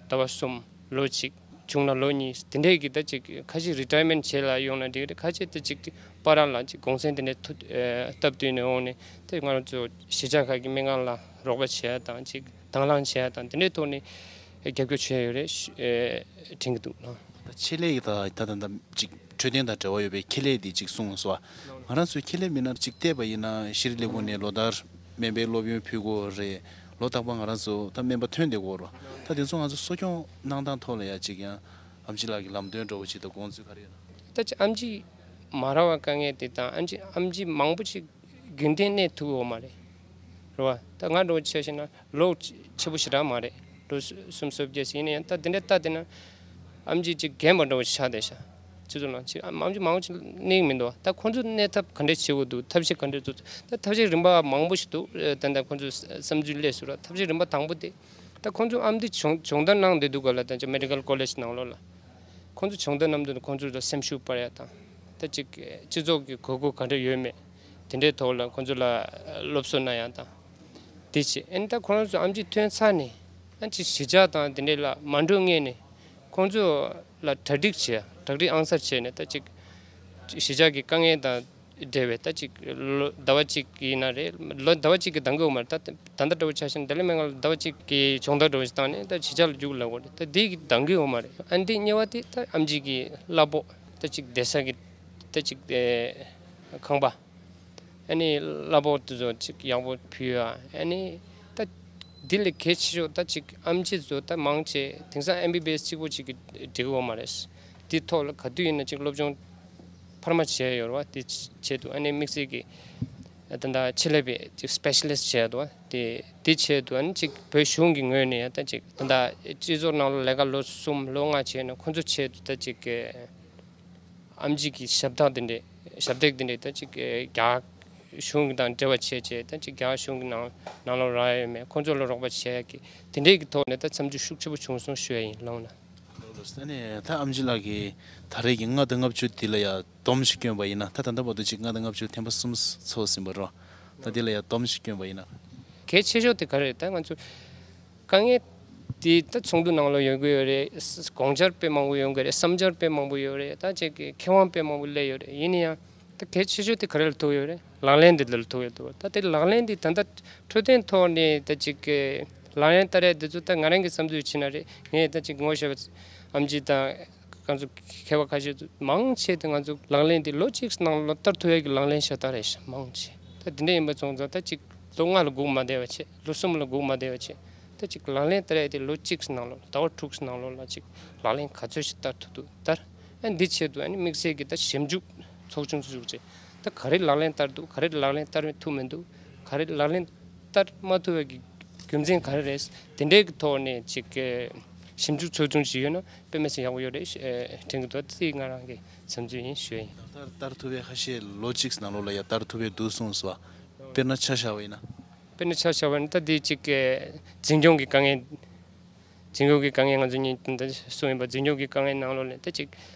ཟླ་བ་གསུམ་ལོ་གཅིག་བྱུང་ན་ལོ་གཉིས་དེ་འདྲས་ཀྱི་ད་ཅིག་ཁ་ཤས་རི་ཊ་ཡར་མེན་ཊི་བྱས་ལ་ཡོང་ན་འགྲིག་རེད། ཁ་ཤས་ད་ཅིག་པ་ར་ལ་ཅིག་གུང་སེང་དེ་འདྲས་ཐུ་ཨེ་སྟབས་བསྟུན་ནས་འོང་ནས་ད་ང་རང་ཚོ་གཞིས་ཆགས་ཁག་གི་སྨན་ཁང་ལ་རོགས་པ་བྱེད་ཡ་དང་ཅིག་དང་བླངས་བྱེད་ཡ་དང་དེ་འདྲའི་ཐོག་ནས་རྒྱབ་སྐྱོར་བྱས་ཡོད་རེད་ཨེ་དྲན་གྱི་འདུག་ཨ། ད་ཆེད་ལས་ཀྱི་ད་ད་ད་ད་ཅིག་འཕྲོད་བསྟེན་དང་འབྲེལ་བ་ཡོད་པའི་ཁེ་ལས་དེ་ཅིག་གསུངས་སོང་། ང་རང་ཚོའི་ཁེ་ལས་མི་སྣར་ཅིག་བལྟས་པ་ཡིན་ན་ཤེས་རིག་ལས་ཁུངས་ནས་ལོ་ལྟར་སྨན་པའི་སློབ་ཡོན་ཕུལ་དགོས་རེད། ལོ་རྟག་པར་ང་རང་ཚོ་ད་སྨན་པ་ཐོན་བསྡད་ཀྱི་ཡོད་རེད། ད་དེ་ཚོ་ང་ཚོ་གསོ་སྐྱོང་གནང་སྟངས་ཐོག་ལ་ཡ་ཅིག་ཡང་ ཨམ་ཆི་ལགས་ཀྱི་ལམ་སྟོན་འདྲ་བོ་ཅིག་དང་དགོངས་ཚུལ་ག་རེ་ཡོད་ན། ད་ཅི་ཨམ་ཆི་མ་རག་པ་དཀའ་ངལ་དེ་དང་ཨམ་ཆི་ཨམ་ཆི་མང་པོ་ཅིག་རྒྱུན་ལྡན་གནས་ཐུབ་ཡོད་མ་རེད། རེད་བ། ད་ང་འདྲ་བོ་བྱས་ཤེ་ན་ལོ་ཆེ་པོ་ཞེ་དྲག་མ་རེད། ལོ་སུམ་ཅུ་སོ་བརྒྱད་ཟིན་ཡིན་ན་ཡང་ད་དེ་འདྲ་ལྟ་དེ་ན་ཨམ་ཆི་ཅིག་རྒན་པ་འདྲ་བོ་ཆགས་བསྡད་ཤག་སྤྱི་ཚོགས་ནང་ཅིག་ཨམ་ཆི་མང་པོ་ཅིག་གནས་མི་འདུག་ད་ཁོང་ཚོ་གནས་ཐབས་ག་འདྲས་བྱེད་དགོས་འདུག་ཐབས་ཤེས་ག་འདྲས་འདུག་ད་ཐབས་ཤེས་རིམ་པ་མང་པོ་ཞིག་འདུག་ད་ལྟ་ཁོང་ཚོ་བསམ་ཚུལ་སླེབས་སོང་ར། ཐབས་ཤེས་རིམ་པ་དང་པོ་དེ། ད་ཁོང་ཚོ་ཨམ་ཆི་སྦྱོང་སྦྱོང་བརྡར་གནང་བསྡད་འདུག་ག་ལ། ད་ཅི་མེ་ཌི་ཀལ་ཀོ་ལེཇ་ནང་ལོགས་ལ། ཁོང་ཚོ་སྦྱོང་བརྡར་གནང་དུས་ཁོང་ཚོ་ལ་སེམས་ཤུགས་སྤར་ཡ་དང་། ད་ཅིག་སྤྱི་ཚོགས་ཀྱི་དགོས་མཁོ་ག་འདྲ་ཡོད་མེད། དེ་འདྲའི་ཐོག་ལ་ཁོང་ཚོ་ལ་སློབ་གསོ་གནང་ཡ་དང་། དེ་བྱས་ཨ་ནི་ད་ཁོང་ཚོ་ཨམ་ཆི་ཐོན་ཚར་ནས་ཨ་ཅིག་གཞིས་ཆགས་དང་དེ་འདྲའི་ལ་མ་འགྲོ་སྔོན་ནས་ཁོང་ཚོ་ལ་གྲ་སྒྲིག་བྱས། གྲ་སྒྲིག་ཨང་གསར་བྱས་ནས་ད་ཅིག་གཞིས་ཆགས་ཀྱི་དཀའ་ངལ་དང་འབྲེལ་བའི་ད་ཅིག་ལོ་ཟླ་བ་གཅིག་ཡིན་ན་རེད། ལོ་ཟླ་བ་གཅིག་གི་འདང་གི་ཡོད་མ་རེད། ད་ད་ལྟ་འདྲ་བོ་ཆ་བཞག་ན་འདི་ལས་མེད་ང་ལ་ཟླ་བ་གཅིག་གི་སྦྱོང་བརྡར་འདྲ་བོ་ཞིག་བཏང་ནས་ད་གཞིས་ཆགས་ལ་རྒྱུགས་ལབ་དགོས་རེད། ད་འདི་གི་འདང་གི་ཡོད་མ་རེད། ཨ་འདི་གཉིས་པ་དེ་ད་ཨམ་ཆི་གི་གླ་ཕོགས་ད་ཅིག་བསྡད་ས་གི་ད་ཅིག་ཨེ་ཁང་པ། ཨ་ནི་གླ་ཕོགས་དེ་ཚོ་ཅིག་ཡག་པོ་ཕུལ་ཡ། ཨ་ནི་ད་འདི་ལས་གལ་ཆེ་ཤོས་ད་ཅིག་ཨམ་ཆི་ཚོ་ད་མང་ཆེ་དེང་སང་ཨེམ་བི་བི་ཨེས་གཅིག་པོ་ཅིག་གི་འགྲིག་གི་ཡོད་མ་རེད། དེ་ཐོག་ལ་ག་དུས་ཡིན་ན་ཅིག་སློབ་སྦྱོང་འཕར་མ་བྱས་ཡོད་རེད་བ། དེ་ཆེད་དུ་ཨ་ནི་དམིགས་བསལ་གྱི་ད་ལྟ་ཆེད་ལས་པའི་ཅིག་སི་པེ་ཤ་ལི་སི་ཊི་བྱས་འདུག་བ། དེ་དེ་ཆེད་དུ་ཨ་ནི་ཅིག་བོད་གཞུང་གི་ངོས་ནས་ད་ཅིག་ད་ལྟ་སྤྱི་ཚོགས་ནང་ལ་ལས་ཀ་ལོ་གསུམ་ལོ་ལྔ་བྱས་ནས་ཁོང་ཚོ་ཆེད་དུ་ད་ཅིག་ཨམ་ཆི་གི་ཞབས་སྟེགས་དེ་འདྲས་ཞབས་སྟེགས་དེ་འདྲས་ད་ཅིག་རྒྱ་གཞུང་དང་འབྲེལ་བ་བྱས་བྱས་ད་ཅིག་རྒྱ་གཞུང་གི་ནང་ནང་ལོགས་རག་ཡོད་མེད་ཁོང་ཚོ་ལ་རོགས་པ་བྱས་ཀྱི་དེ་འདྲས་ཀྱི་ཐོག་ནས་ད་འཚམས་འདྲི་ཤུགས་ཆེ་པོ་བྱུང་སོང་ཞུ་ཡ་ཡིན་ལགས་ན། ད་ནི་ད་ཨམ་ཆི་ལགས་ཀྱིས་ད་རེས་ཀྱི་ལྔ་དང་ལྔ་བཅུ་འདི་ལ་ཡ་སྡོམ་ཞིག་བསྐྱོན་པ་ཡིན་ན། ད་ད་ལྟ་བར་དུ་ཅིག་ལྔ་དང་ལྔ་བཅུ་ཐེམ་པ་གསུམ་ཚོགས་ཟིན་པ་རོ། ད་འདི་ལ་ཡ་སྡོམ་ཞིག་བསྐྱོན་པ་ཡིན་ན། གལ་ཆེ་ཤོས་དེ་ག་རེ་རེད། ད་ང་ཚོ་དཀའ་ངལ་དེ་ད་ཚོགས་འདུ་ནང་ལ་ཡོང་གི་ཡོད་རེད། དགོངས་འཆར་དཔེ་མང་པོ་ཡོང་གི་རེད། བསམ་འཆར་དཔེ་མང་པོ་ཡོད་རེད། ད་ཅིག་གི་མཁས་དབང་དཔེ་མང་པོ་སླེབས་ཡོད་རེད། ཡིན་ན་ཡང་ད་གལ་ཆེ་ཤོས་དེ་ག་རེ་ལ་ཐུག་ཡོད་རེད། ལག་ལེན་དེ་ལ་ཐུག་ཡོད་འདུག་ད་དེ་ལག་ལེན་དེ་ད་ལྟ་འཕྲོད་བསྟེན་ཐོག་ནས་ད་ཅིག་གི་ལག་ལེན་བསྟར་ཡ་དེ་ཚོ་ད་ང་རང་གི་བསམ་ཚུལ་བྱས་ན་རེད། ངས་ད་ཅིག་ངོ་ཤེས་པ་ཨམ་ཆི་དང་ང་ཚོ་མཁས་པ་ཁ་ཤས་ཚོ་མང་ཆེ་དེ་ང་ཚོ་ལག་ལེན་དེ་ལོ་གཅིག་ནང་ལ་བསྟར་ཐུབ་ཡ་གི་ལག་ལེན་ཤ་སྟག་རེད་ཤག་མང་ཆེ། ད་དེ་འདྲ་ཡིན་པ་སོང་ཙང་ད་ཅིག་ལོ་ལྔ་ལ་སྒུག་མ་བསྡད་པ་བྱས། ལོ་གསུམ་ལ་སྒུག་མ་བསྡད་པ་བྱས། ད་ཅིག་ལག་ལེན་བསྟར་ཡ་དེ་ལོ་གཅིག་ནང་ལོགས་ཟླ་བ་དྲུག་ནང་ལོགས་ལ་ཅིག་ལག་ལེན་ག་ཚོད་ཞིག་བསྟར་ཐུབ་འདུག་བསྟར། ཨ་འདི་ཆེད་དུ་ཨ་ནི་དམིགས་བསལ་གྱི་ད་ཞིབ་འཇུག་ཚོགས་ཆུང་ཚོགས་བྱས། ད་ག་རེ་ལག་ལེན་བསྟར་འདུག་ག་རེ་ལག་ལེན་བསྟར་ཐུབ་མི་འདུག་ག་རེ་ལག་ལེན་བསྟར་མ་ཐུབ་པའི་གི་རྒྱུ་མཚན་ག་རེ་རེད། དེ་འདྲའི་གི་ཐོག་ནས་ཅིག་ཞིབ་འཇུག་ཚོགས་ཆུང་ཞིག་ཡོད་ན་དཔེ་མི་སྲིད་ཡག་པོ་ཡོད་རེད་དྲན་གྱི་འདུག་དེ་ང་རང་གི་བསམ་ཚུལ་ཡིན་ཞུ་ཡ་ཡིན། ལག་བསྟར་བསྟར་ཐུབ་པའི་ཁ་ཤས་ལོ་གཅིག་ནང་ལོགས་ལ་ཡ་བསྟར་ཐུབ་པའི་འདུག་གསུངས་སོང་བ། དཔེར་ན་ཆ་བཞག་པ་ཡིན་ན། དཔེར་ན་ཆ་བཞག་པ་ཡིན་ན་ད་དེ་ཅིག་གི་འཛིན་སྐྱོང་གི་དཀའ་ངལ། འཛིན་སྐྱོང་གི་དཀའ་ངལ་ང་ཚོ་གཉིས་ད་གསུངས་ཡིན་པ། འཛིན་སྐྱོང་གི་དཀའ་ངལ་ནང་ལོགས་ནས་ད་ཅིག་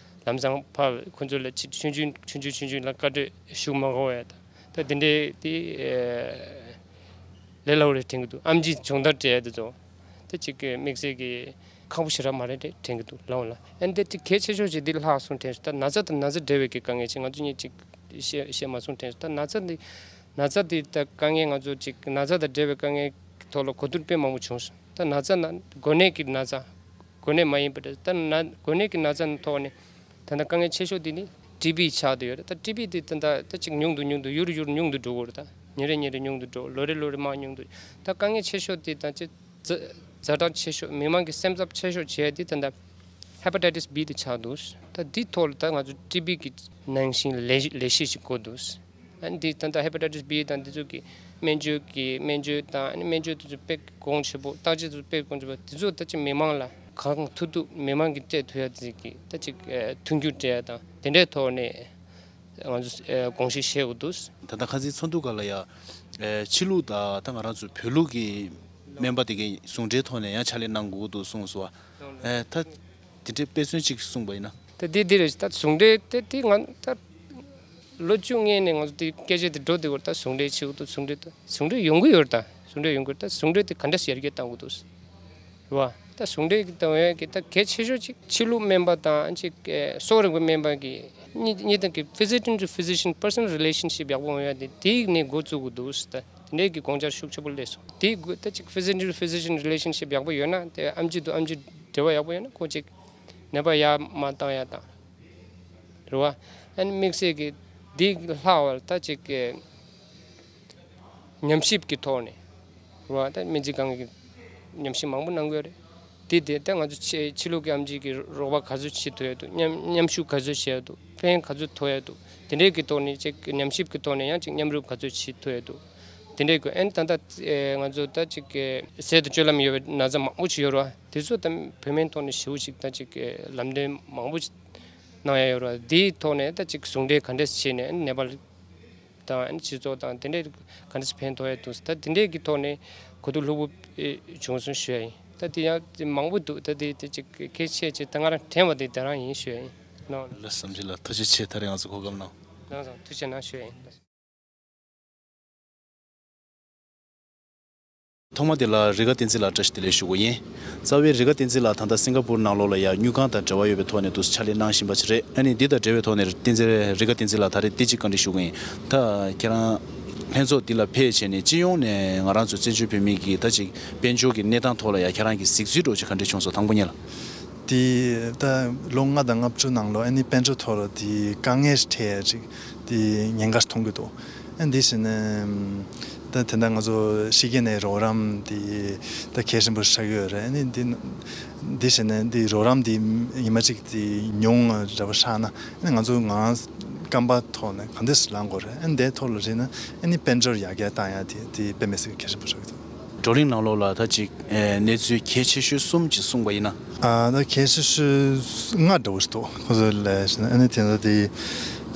ལམ་སང་ཕར་ཁོང་ཚོ་ལ་ཆུང་ཆུང་ཆུང་ཆུང་ཆུང་ཆུང་ལ་བཀའ་འཁྲོལ་ཞུ་མ་དགོས་པ་ཡ་ད་ད་དེ་འདྲའི་དེ་ལས་སླ་པོ་རེད་དྲན་གྱི་འདུག་ཨམ་ཆི་སྦྱོང་བརྡར་སྤྲད་ཡ་དེ་ཚོ་ད་ཅིག་དམིགས་བསལ་གྱི་ཁག་པོ་ཞེ་དྲག་མ་རེད་དྲན་གྱི་འདུག་ལགས་ལ། ཨ་ནི་དེ་གལ་ཆེ་ཤོས་ཅིག་འདི་ལྷག་སོང་དྲན་སོང་། ད་ན་ཚ་དང་ན་ཚ་འབྲེལ་བའི་གི་དཀའ་ངལ་ཅིག་ང་ཚོ་གཉིས་ཅིག་བཤད་བཤད་མ་སོང་དྲན་སོང་། ད་ན་ཚ་འདི་ན་ཚ་འདི་ད་དཀའ་ངལ་ང་ཚོ་ཅིག་ན་ཚ་དང་འབྲེལ་བའི་དཀའ་ངལ་གྱི་ཐོག་ལ་གོ་བསྡུར་དཔེ་མང་པོ་བྱུང་སོང་། ད་ན་ཚ་ན་འགོས་ནད་ཀྱི་ན་ཚ། འགོས་ནད་མ་ཡིན་པ་རེད། ད་ན་འགོས་ནད་ཀྱི་ན་ཚ་ཐོག་ནས་ད་ལྟ་དཀའ་ངལ་ཆེ་ཤོས་དེ་ནི་ཊི་བི་ཆགས་བསྡད་ཡོད་རེད། ད་ཊི་བི་དེ་ད་ལྟ་ད་ཅིག་ཉུང་དུ་ཉུང་དུ་ཡུར་ཡུར་ཉུང་དུ་འགྲོ་གི་རེད། ད་ཉིན་རེ་ཉིན་རེ་ཉུང་དུ་འགྲོ། ལོ་རེ་ལོ་རེ་མར་ཉུང་དུ། ད་དཀའ་ངལ་ཆེ་ཤོས་དེ་ད་ཅིག་ཛ་ཛ་དྲག་ཆེ་ཤོས་མི་མང་གི་སེམས་འཚབ་ཆེ་ཤོས་བྱས་དེ་ད་ལྟ་ཧེ་པ་ཊའི་ཊི་སི་བི་དེ་ཆགས་འདུག་ད་འདི་ཐོག་ལ་ད་ང་ཚོ་ཊི་བི་གི་ནང་བཞིན་ལས་ལས་གཞི་ཞིག་དགོས་འདུག་ཨ་ནི་འདི་ད་ལྟ་ཧེ་པ་ཊའི་ཊི་སི་བི་དང་འདི་ཚོ་གི་སྨན་བཅོས་ཀྱི་སྨན་བཅོས་དང་ཨ་ནི་སྨན་བཅོས་དེ་ཚོ་དཔེ་གོང་ཆེ་པོ། བརྟག་དཔྱད་དེ་ཚོ་དཔེ་གོང་ཆེ་པོ། དེ་ཚོ་ད་ཅི་མི་མང་ལ་གང་ཐུབ་ཐུབ་མི་མང་གིས་སྤྲད་ཐུབ་ཡ་དེ་གི་ད་ཅིག་མཐུན་འགྱུར་སྤྲད་ཡ་དང་དེ་འདྲའི་ཐོག་ནས་ང་ཚོ་དགོངས་བཞེས་བྱེད་དགོས་འདུག་ད་ལྟ་ཁ་སང་ཚོགས་འདུ་སྒང་ལ་ཡ་ཕྱི་ལུགས་དང་ད་ང་རང་ཚོ་བོད་ལུགས་ཀྱི་སྨན་པ་དེ་གའི་ཟུང་འབྲེལ་ཐོག་ནས་ཡང་ཕྱག་ལས་གནང་དགོས་འདུག་གསུངས་སོང་། ད། དེ་འདྲའི་དཔེ་མཚོན་གཅིག་གསུངས་པ་ཡིན་ན། ད་འདི་འདི་རེད། ད་ཟུང་འབྲེལ་དེ་དེ་ང་ད་ལོ་བཅུ་སྔོན་ནས་ང་ཚོ་དེ་སྐད་ཆ་དེ་འགྲོ་བསྡད་ཡོད་རེད། ད་ཟུང་འབྲེལ་བྱེད་དགོས་འདུག་ཟུང་འབྲེལ་ད་ཟུང་འབྲེལ་ཡོང་གི་ཡོད་རེད། ད་ཟུང་འབྲེལ་ཡོང་གི་ཡོད་རེད། ད་ཟུང་འབྲེལ་དེ་ག་འདྲ་ཡར་རྒྱས་གཏང་དགོས་འདུག་རེད་བ། ད་ཟུང་འབྲེལ་གཏོང་ཡས་ཀྱི་ད་གལ་ཆེ་ཤོས་གཅིག་ཕྱི་ལུགས་སྨན་པ་དང་གཅིག་སྲོག་རིག་པའི་སྨན་པ་གི་གཉིས་གཉིས་དང་གི་physician to physician personal relationship ཡག་པོ་ཡོང་ཡ་དེ་དེ་ནས་འགོ་བཙུགས་དགོས་འདུག་ད་དེ་འདྲའི་གི་དགོངས་འཆར་ཤུགས་ཆེ་པོ་སླེབས་སོང་། དེའི་དགོས་ད་གཅིག་physician to physician relationship ཡག་པོ་ཡོད་ན། དེ་ཨམ་ཆི་དང་ཨམ་ཆི་འབྲེལ་བ་ཡག་པོ་ཡོད་ན་ཁོ་གཅིག་ནད་པ་ཡར་མར་བཏང་ཡ་དང་། རེད་བ། ཨ་ནི་དམིགས་བསལ་གྱི་འདི་ལྷག་པར་ད་ཅིག་གི་ཉམས་ཞིབ་ཀྱི་ཐོག་ནས་རེད་བ། ད་སྨན་རྩིས་ཁང་གི་ཉམས་ཞིབ་མང་པོ་གནང་གི་ཡོད་རེད། འདི་དེ་ད་ང་ཚོ་ཕྱི་ཕྱི་ལོགས་ཀྱི་ཨེམ་ཆི་གི་རོགས་པ་ག་ཚོད་བྱེད་ཐུབ་ཡ་འདུག་མཉམ་མཉམ་ཞུགས་ག་ཚོད་བྱེད་ཡ་འདུག་ཕན་ག་ཚོད་ཐོགས་ཡ་འདུག་དེ་འདྲའི་གི་ཐོག་ནས་ཅིག་ཉམས་ཞིབ་ཀྱི་ཐོག་ནས་ཡང་ཅིག་མཉམ་རུབ་ག་ཚོད་བྱེད་ཐུབ་ཡ་འདུག་དེ་འདྲའི་གི་ཨན་ད་ལྟ་ང་ཚོ་ད་ཅིག་ཟས་དང་སྤྱོད་ལམ་ཡོད་པའི་ན་ཚ་མང་པོ་ཞིག་ཡོད་རེད་བ། དེ་ཚོ་ད་བོད་སྨན་ཐོག་ནས་ཞེ་པོ་ཞིག་ད་ཅིག་ལམ་སྟོན་མང་པོ་ཞིག་གནང་ཡ་ཡོད་རེད་བ། དེའི་ཐོག་ནས་ད་ཅིག་ཟུང་འབྲེལ་ག་འདྲས་བྱས་ནས་ནེ་པཱལ་དང་སྤྱི་ཚོགས་དང་དེ་འདྲའི་ག་འདྲས་ཕན་ཐོགས་ཡ་འདུག་ད་དེ་འདྲའི་གི་ཐོག་ནས་གོ་བསྡུར་ལྷུག་པོ་བྱུང་སོང་ཞུ་ཡ་ཡིན། ད་དེ་ཡང་དེ་མང་པོ་འདུག་ད་དེ་དེ་ཅིག་གལ་ཆེ་ཆེ་ད་ང་རང་དྲན་པ་དེ་དེ་རང་ཡིན་ཞུ་ཡ་ཡིན། ལགས་སོ། བསམ་ཚུལ་ལ་ཐུགས་རྗེ་ཆེ། ད་རེས་ང་ཚོ་གོ་སྐབས་གནང་། ལགས་སོ། ཐུགས་རྗེ་གནང་ཞུ་ཡ་ཡིན། ཐོག་མ་དེ་ལ་རེ་ཁ་བསྟན་འཛིན་ལགས་བཀྲ་ཤིས་བདེ་ལེགས་ཞུ་གི་ཡིན། རྩ་བའི་རེ་ཁ་བསྟན་འཛིན་ལགས་ད་ལྟ་སིང་ག་པུར་ནང་ལོགས་ལ་ཡ་དངུལ་ཁང་དང་འབྲེལ་བ་ཡོད་པའི་ཐོག་ནས་འདུག་ཕྱག་ལས་གནང་བཞིན་པ་ཞིག་རེད། ཨ་ནི་འདི་དང་འབྲེལ་བའི་ཐོག་ནས་བསྟན་འཛིན་རེ་ཁ་བསྟན་འཛིན་ལགས་ད་རེས་ཏི་ཅིག་བཀའ་འདྲི་ཞུ་གི་ཡིན། ད་ཁྱེད་རང་ལྷན་ཚོགས་འདི་ལ་ཕེབས་བྱས་ནས་སྤྱི་ཡོངས་ནས་ང་རང་ཚོ་བཙན་བྱོལ་བོད་མི་གི་ད་ཅིག་དཔལ་འབྱོར་གྱི་གནས་སྟངས་ཐོག་ལ་ཡ་ཁྱེད་རང་གི་གཟིགས་ཚུལ་འདྲ་བོ་ཅིག་ག་འདྲས་བྱུང་སོང་། དང་པོ་ཉིད་ལ། དེ་ད་ལོ་ལྔ་དང་ལྔ་བཅུ་ནང་ལོ་ཨ་ནི་དཔལ་འབྱོར་ཐོག་ལ་དེ་དཀའ་ངལ་འཕྲད་ཡ་ཅིག་དེ་ཉེན་ཁ་མཐོང་གི་འདུག་ཨ་འདི་བྱས་ནས་ད་དེ་འདྲ་ང་ཚོ་ཕྱི་རྒྱལ་ནས་རོགས་རམ་དེ་ད་གལ་ཆེན་པོ་ཆགས་ཀྱི་ཡོད་རེད། ཨ་ནི་འདི་འདི་བྱས་ནས་འདི་རོགས་རམ་དེ་ཉི་མ་གཅིག་དེ་ཉུང་འདྲ་པོ་ཆགས་ན་ཨ་ནི་ང་ཚོ་ངང་རྐང་པ་ཐོག་ནས་ག་འདྲས་ལངས་དགོས་རེད། ཨ་ནི་དེའི་ཐོག་ལ་བྱས་ན་ཨ་ནི་དཔལ་འབྱོར་ཡར་རྒྱས་བཏང་ཡ་དེ་དེ་དཔེ་མི་སྲིད་གལ་ཆེན་པོ་ཆགས་ཀྱི་འདུག་བགྲོ་གླེང་ནང་ལོགས་ལ་ད་ཅིག་ཨེ་གནས་ཚུལ་གལ་ཆེ་ཤོས་གསུམ་ཅིག་གསུངས་པ་ཡིན་ན། ཨ་ད་གལ་ཆེ་ཤོས་ལྔ་འདྲ་བོ་ཞིག་འདུག་ཁོ་ཚོ་ལས་ཨ་ནི་དེ་འདྲ་དེ་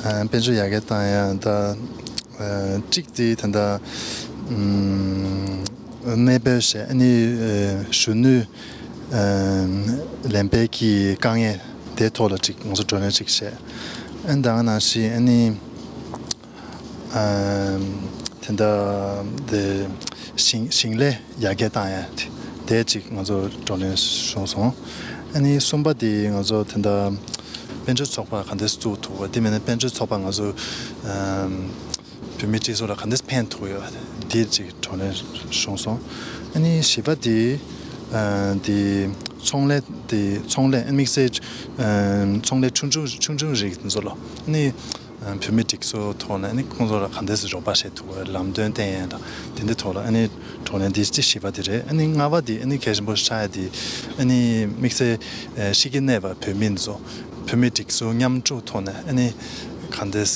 ཨ་དཔལ་འབྱོར་ཡར་རྒྱས་བཏང་ཡ་ད་ཨ་གཅིག་དེ་ད་ལྟ་ཨམ་གནས་སྤོས་བྱས་ཨ་ནི་ཨ་གཞོན་ནུ་ཨ་ལེན་པའི་གི་དཀའ་ངལ་དེ་ཐོག་ལ་ཅིག་ང་ཚོ་བགྲོ་གླེང་ཅིག་བྱས། ཨ་ནི་ད་ག་ནང་བཞིན་ཨ་ནི། ཨམ་དེ་འདྲ་དེ་ཞིང་ཞིང་ལས་ཡར་རྒྱས་བཏང་ཡ་དེ་དེ་གཅིག་ང་ཚོ་བགྲོ་གླེང་བྱུང་སོང་། ཨ་ནི་གསུམ་པ་དེ་ང་ཚོ་དེ་འདྲ་དཔལ་འབྱོར་ཚོགས་པ་ག་འདྲས་བཙུགས་ཐུབ་པ། དེ་མིན་ན་དཔལ་འབྱོར་ཚོགས་པ་ང་ཚོ་ཨམ་བོད་མི་སྤྱི་ཚོགས་ལ་ག་འདྲས་ཕན་ཐོགས་ཡོད་དེ་གཅིག་བགྲོ་གླེང་བྱུང་སོང་། ཨ་ནི་བཞི་པ་དེ་ཨ་དེ་ཚོང་ལས་དེ་ཚོང་ལས་དམིགས་བསལ་ཨམ་ཚོང་ལས་ཆུང་ཆུང་ཆུང་ཆུང་རིགས་དེ་ཚོ་ལ་ཨ་ནི། བོད་མིའི་སྒྲིག་འཛུགས་ཐོག་ནས་ཨ་ནི་ཁོང་ཚོ་ལ་ག་འདྲས་སེ་རོགས་པ་བྱེད་ཐུབ་པ། ལམ་སྟོན་བསྟན་ཡ་དང་དེ་འདྲའི་ཐོག་ལ་ཨ་ནི་བགྲོ་གླེང་འདི་སྤྱི་བཞི་པ་དེ་རེད། ཨ་ནི་ལྔ་པ་དེ་ཨ་ནི་གལ་ཆེན་པོ་ཆགས་ཡ་དེ་ཨ་ནི་དམིགས་བསལ་ཕྱི་རྒྱལ་གནས་པ་བོད་མི་ཚོ་བོད་མིའི་སྒྲིག་འཛུགས་མཉམ་དུ་ཐོག་ནས་ཨ་ནི་ག་འདྲས་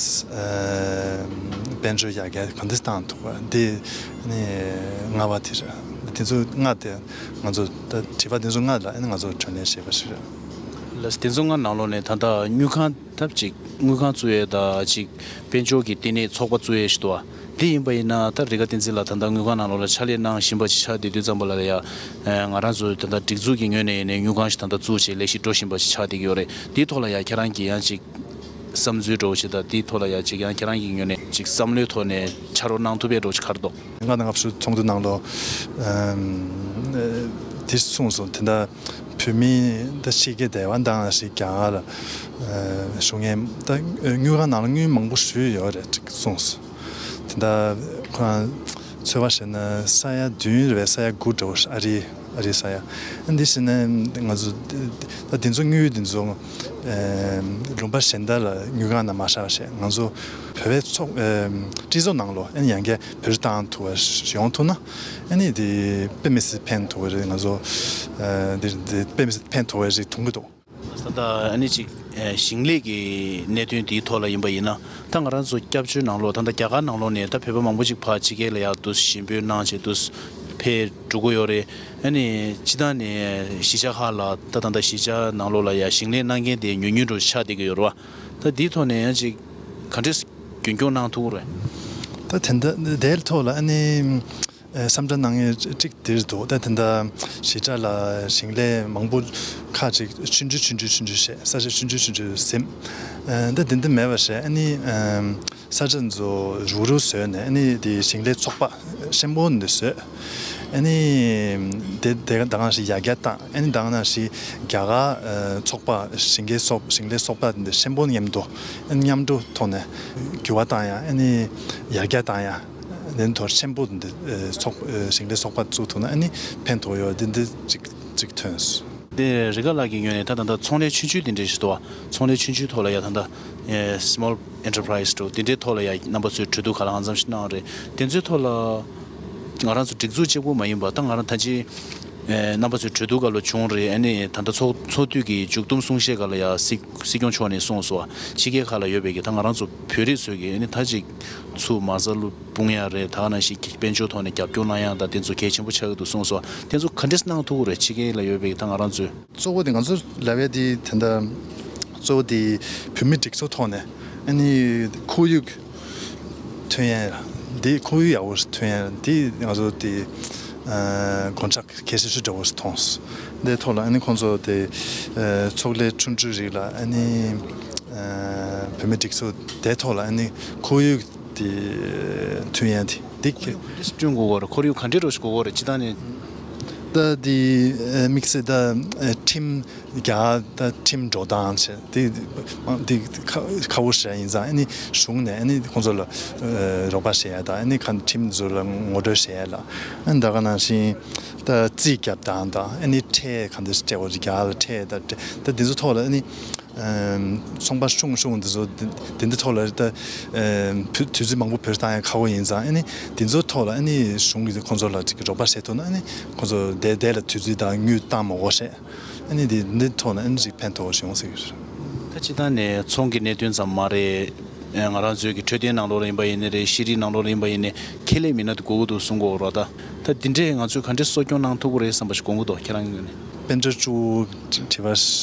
དཔལ་འབྱོར་ཡར་རྒྱས་ག་འདྲས་བཏང་ཐུབ་པ་འདི་ཨ་ནི་ལྔ་པ་དེ་རེད། དེ་ཚོ་ལྔ་དེ་ང་ཚོ་ད་དྲི་བ་དེ་ཚོ་ལྔ་ལ་ཨ་ནི་ང་ཚོ་བགྲོ་གླེང་བྱས་པ་ཞིག་རེད། ལགས་སོ། དེ་ཚོ་ལྔ་ནང་ལོགས་ནས་ད་ལྟ་དངུལ་ཁང་ཐབས་ཅིག་དངུལ་ཁང་བཙུགས་ཡས་དང་ཅིག་དཔལ་འབྱོར་གྱི་ལྟེ་གནས་ཚོགས་པ་བཙུགས་ཡས་ཞིག་འདུག་བ། འདི་ཡིན་པ་ཡིན་ན་ད་རེ་ཁ་བསྟན་འཛིན་ལགས་ད་ལྟ་དངུལ་ཁང་ནང་ལོགས་ལ་ཕྱག་ལས་གནང་བཞིན་པ་ཅིག་ཆགས་བསྡད་དུས་ཙམ་པ་ལ་ཡ། ང་རང་ཚོ་ད་ལྟ་སྒྲིག་འཛུགས་ཀྱི་ངོས་ནས་ཡིན་ནའི་དངུལ་ཁང་ཞིག་ད་ལྟ་བཙུགས་བྱས་ལས་གཞི་འགྲོ་བཞིན་པ་ཞིག་ཆགས་བསྡད་ཀྱི་ཡོད་རེད། འདིའི་ཐོག་ལ་ཡ་ཁྱེད་རང་གིས་ཡང་ཅིག་བསམ་ཚུལ་འདྲ་བོ་ཞིག་དང་འདིའི་ཐོག་ལ་ཡ་ཅིག་ཡང་ཁྱེད་རང་གི་ངོས་ནས་ཅིག་བསམ་བློའི་ཐོག་ནས་ཕྱག་རོགས་གནང་ཐུབ་པའི་འདྲ་བོ་ཞིག་ག་རེ་འདུག་ལྔ་དང་ལྔ་བཅུ་ཚོགས་འདུ་ནང་ལོགས་ཨམ་དེ་གསུངས་སོང་། དེ་འདྲ་བོད་མི་ད་ཕྱི་རྒྱལ་བསྡད་པ་དང་ཞིག་རྒྱ་གར་ལ་ཨ་བཞུགས་མཁན་ད་དངུལ་ཁང་ནང་ལ་དངུལ་མང་པོ་ཞུས་ཡོད་རེད་ཅིག་གསུངས་སོང་། དེ་འདྲ་ཁོ་རང་ཚོད་དཔག་བྱས་ན་ས་ཡ་བདུན་རེད་པས། ས་ཡ་དགུ་འདྲ་བོ་ཨ་རི་ཨ་རི་ས་ཡ། ཨ་འདི་བྱས་ན་ང་ཚོ་ད་དེ་ཚོ་དངུལ་དེ་ཚོ་ཨ་ལུང་པ་གཞན་དག་ལ་དངུལ་ཁང་ནང་མ་བཞག་བྱས་ང་ཚོ་བོད་པའི་ཚོགས་ཨ་སྤྱི་ཚོགས་ནང་ལོགས་ཨ་ནི་ཡང་བསྐྱར་བེད་སྤྱོད་བཏང་ཐུབ་པ་ཡོང་ཐུབ་ན་ཨ་ནི་དེ་དཔེ་མི་སྲིད་ཕན་ཐོགས་པ་རེད། ང་ཚོ་ཨ་དེ་དེ་དཔེ་མི་སྲིད་ཕན་ཐོགས་པ་རེད་མཐོང་གི་འདུག་ད་ལྟ་ཨ་ནི་ཅིག་ཨ་ཞིང་ལས་ཀྱི་གནད་དོན་འདིའི་ཐོག་ལ་ཡིན་པ་ཡིན་ན་ད་ང་རང་ཚོ་སྐྱབས་བཅོལ་ནང་ལོགས་ད་ལྟ་རྒྱ་གར་ནང་ལོགས་ནས་ད་བོད་པ་མང་པོ་ཅིག་ཕར་ཕྱི་རྒྱལ་ལ་ཡར་འདུག་ཞིང་སྤོལ་གནང་བྱས་འདུག་ཕེབས་འགྲོ་གི་ཡོད་རེད། ཨ་ནི་སྤྱིར་བཏང་ནས་གཞིས་ཆགས་ཁག་ལ་ད་ད་ལྟ་གཞིས་ཆགས་ནང་ལོགས་ལ་ཡ་ཞིང་ལས་གནང་མཁན་དེ་ཉུང་ཉུང་འདྲ་བོ་ཆགས་བསྡད་ཀྱི་ཡོད་རེད་བ། ད་འདིའི་ཐོག་ནས་ཡང་ཅིག་ག་འདྲས་རྒྱུན་སྐྱོང་གནང་ཐུབ་ཀྱི་རེད། ད་དེ་འདྲ་དེའི་ཐོག་ལ་ཨ་ནི་ཨ་བསམ་འཆར་གནང་མཁན་གཅིག་དེར་འདུག་ད་དེ་འདྲ་གཞིས་ཆགས་ལ་ཞིང་ལས་མང་པོ་ཁག་ཅིག་ཆུང་ཆུང་ཆུང་ཆུང་ཆུང་ཆུང་བྱས། ས་ཆ་ཆུང་ཆུང་ཆུང་ཆུང་ཟིན། ཨ་ད་དེ་འདྲ་མེད་པ་བྱས་ཨ་ནི་ཨ་ས་ཆ་ཚོ་རུག་རུག་བཟོས་ནས་ཨ་ནི་དེ་ཞིང་ལས་ཚོགས་པ་ཆེན་པོ་འདི་བཟོས། ཨ་ནི་དེ་དེ་ག་ད་གང་ཞིག་ཡར་རྒྱས་བཏང་། ཨ་ནི་ད་གང་ཞིག་རྒྱ་གར་ཨ་ཚོགས་པ་ཞིང་ལས་ཚོགས་ཞིང་ལས་ཚོགས་པ་འདི་ཆེན་པོ་མཉམ་དུ་ཨ་ནི་མཉམ་དུ་ཐོག་ནས་འགྱུར་བ་བཏང་ཡ། ཨ་ནི་ཡར་རྒྱས་བཏང་ཡ། དེ་ཐོག་ཆེན་པོ་འདི་ཨ་ཚོགས་ཨ་ཞིང་ལས་ཚོགས་པ་བཙུགས་ཐུབ་ན་ཨ་ནི་ཕན་ཐོགས་ཡོད། འདི་འདི་གཅིག་གཅིག་ཐོན་སོང་། དེ་རེ་ཁ་ལགས་ཀྱི་ངོས་ནས་ད་ད་ལྟ་ཚོང་ལས་ཆུང་ཆུང་དེ་འདྲ་ཞིག་འདུག་བ། ཚོང་ལས་ཆུང་ཆུང་ཐོག་ལ་ཡ་ད་ལྟ་ཨེ་small enterprise འདྲ་དེ་འདྲའི་ཐོག་ལ་ཡ་རྣམ་པ་ཚོས་གྲོས་བསྡུར་ག་ལ་གང་འཚམ་ཞིག་གནང་རེད། དེ་ཚོའི་ཐོག་ལ་ང་རང་ཚོ་སྒྲིག་འཛུགས་གཅིག་པུ་མ་ཡིན་པ་ད་ང་རང་ད་ཅི་ རྣམ་པ་ཚོས་གྲོས་བསྡུར་སྐབས་ལ་བྱུང་རེད། ཨ་ནི་ད་ལྟ་ཚོགས་ཚོགས་དུས་ཀྱི་མཇུག་བསྡོམས་གསུང་བཤད་སྐབས་ལ་ཡ་སྲིད་སྲིད་སྐྱོང་མཆོག་ནས་གསུངས་སོང་། ཕྱི་རྒྱལ་ཁག་ལ་ཡོད་པའི་གི་ད་ང་རང་ཚོ་བོད་རིགས་ཚོས་གི་ཨ་ནི་ད་ཅིག་ཚུར་མ་རྩ་ལ་སྤུངས་ཡ་རེད། ད་ག་ནང་བཞིན་དཔལ་འབྱོར་ཐོག་ནས་རྒྱབ་སྐྱོར་གནང་ཡ་ད་དེ་ཚོ་གལ་ཆེན་པོ་ཆགས་ཀྱི་འདུག་གསུངས་སོང་། དེ་ཚོ་ག་འདྲས་གནང་ཐུབ་ཀྱི་རེད། ཕྱི་རྒྱལ་ལ་ཡོད་པའི་གི་ད་ང་རང་ཚོས། གཙོ་བོ་དེ་ང་ཚོ་ལབ་ཡ་དེ་དེ་འདྲ་གཙོ་བོ་དེ་བོད་མི་སྒྲིག་འཛུགས་ཐོག་ནས་ཨ་ནི་ཁོར་ཡུག་ཐོན་ཡ་ལ་དེ་ཁོར་ཡུག་ཡག་པོ་ཐོན་ཡ་ལ་དེ་ང་ཚོ་དེ་ཨ་དགོངས་འཆར་གལ་ཆེ་ཤོས་འདྲ་བོ་ཞིག་མཐོང་སོང་། དེ་ཐོག་ལ་ཨ་ནི་ཁོང་ཚོ་དེ་ཨ་ཚོགས་ལས་ཁྲིམས་སྒྲིག་རིགས་ལ་ཨ་ནི་ཨ་བོད་མི་སྒྲིག་འཛུགས་དེ་ཐོག་ལ་ཨ་ནི་ཁོར་ཡུག་དེ་ཐོན་ཡ་དེ། འདི་ག་འདྲས་བསྐྲུན་དགོས་ཀྱི་རེད། ཁོར་ཡུག་ག་འདྲས་འདྲ་ཞིག་དགོས་ཀྱི་རེད། སྤྱིར་བཏང་ནས། ད་འདི་ཨ་དམིགས་བསལ་ད་ཨ་ཁྲིམས་རྒྱ་ད་ཁྲིམས་འགྲོ་སྟངས་བྱས་འདི་འདི་ཁ་ཁ་བོ་བྱས་ཡིན་ཙང་ཨ་ནི་གཞུང་ནས་ཨ་ནི་ཁོང་ཚོ་ལ་ཨ་རོགས་པ་བྱེད་ཡ་དང་ཨ་ནི་ཁ་ཁྲིམས་ཚོ་ལ་ངོ་སྤྲོད་བྱེད་ཡ་ལ་ཨ་ནི་ད་ག་ནང་བཞིན་ད་རྩིས་རྒྱབ་སྟངས་དང་ཨ་ནི་ཁྲལ་ག་འདྲས་སྤྲད་དགོས་རྒྱ་ལ་ཁྲལ་ད་ད་འདི་ཚོ་ཐོག་ལ་ཨ་ནི། ཚོང་པ་ཆུང་ཆུང་འདི་ཚོ་འདི་འདི་འདི་ཐོག་ལ་ད་བུ་དུས་ཚོད་མང་པོ་བེད་སྤྱོད་བཏང་ཡ་ཁག་པོ་ཡིན་ཙང་ཨ་ནི་འདི་ཚོ་ཐོག་ལ་ཨ་ནི་གཞུང་གིས་ཁོང་ཚོ་ལ་ཅིག་རོགས་པ་བྱེད་ཐུབ་ན་ཨ་ནི་ཁོང་ཚོ་དེ་དེ་ལ་དུས་ཚོད་དང་དངུལ་བཏང་མ་དགོས་བྱས་ཨ་ནི་འདི་འདི་ཐོག་ལ་ཨ་ནི་ཅིག་ཕན་ཐོགས་བྱུང་ཟེར་གི་རེད། ད་སྤྱིར་བཏང་ནས་ཚོང་གི་གནད་དོན་ཙམ་མ་རེད། ང་རང་ཚོའི་གི་འཕྲོད་བསྟེན་ནང་ལོགས་ལ་ཡིན་པ་ཡིན་ནའི་རེད། ཤེས་རིག་ནང་ལོགས་ལ་ཡིན་པ་ཡིན་ནའི་ཁེ་ལས་མི་སྣ་དེ་དགོས་ཀྱི་འདུག་གསུང་གི་ཡོད་རེད། ད་ད་འདི་འདྲས་ང་ཚོས་ག་འདྲས་གསོ་སྐྱོང་གནང་ཐུབ་ཀྱི་རེད་བསམ་པ་ཞིག་དགོངས་ཀྱི་འདུག་ཁྱེད་རང་གི་ངོས་ནས། དཔལ་འབྱོར་གཅིག་པུ་དྲི་བ་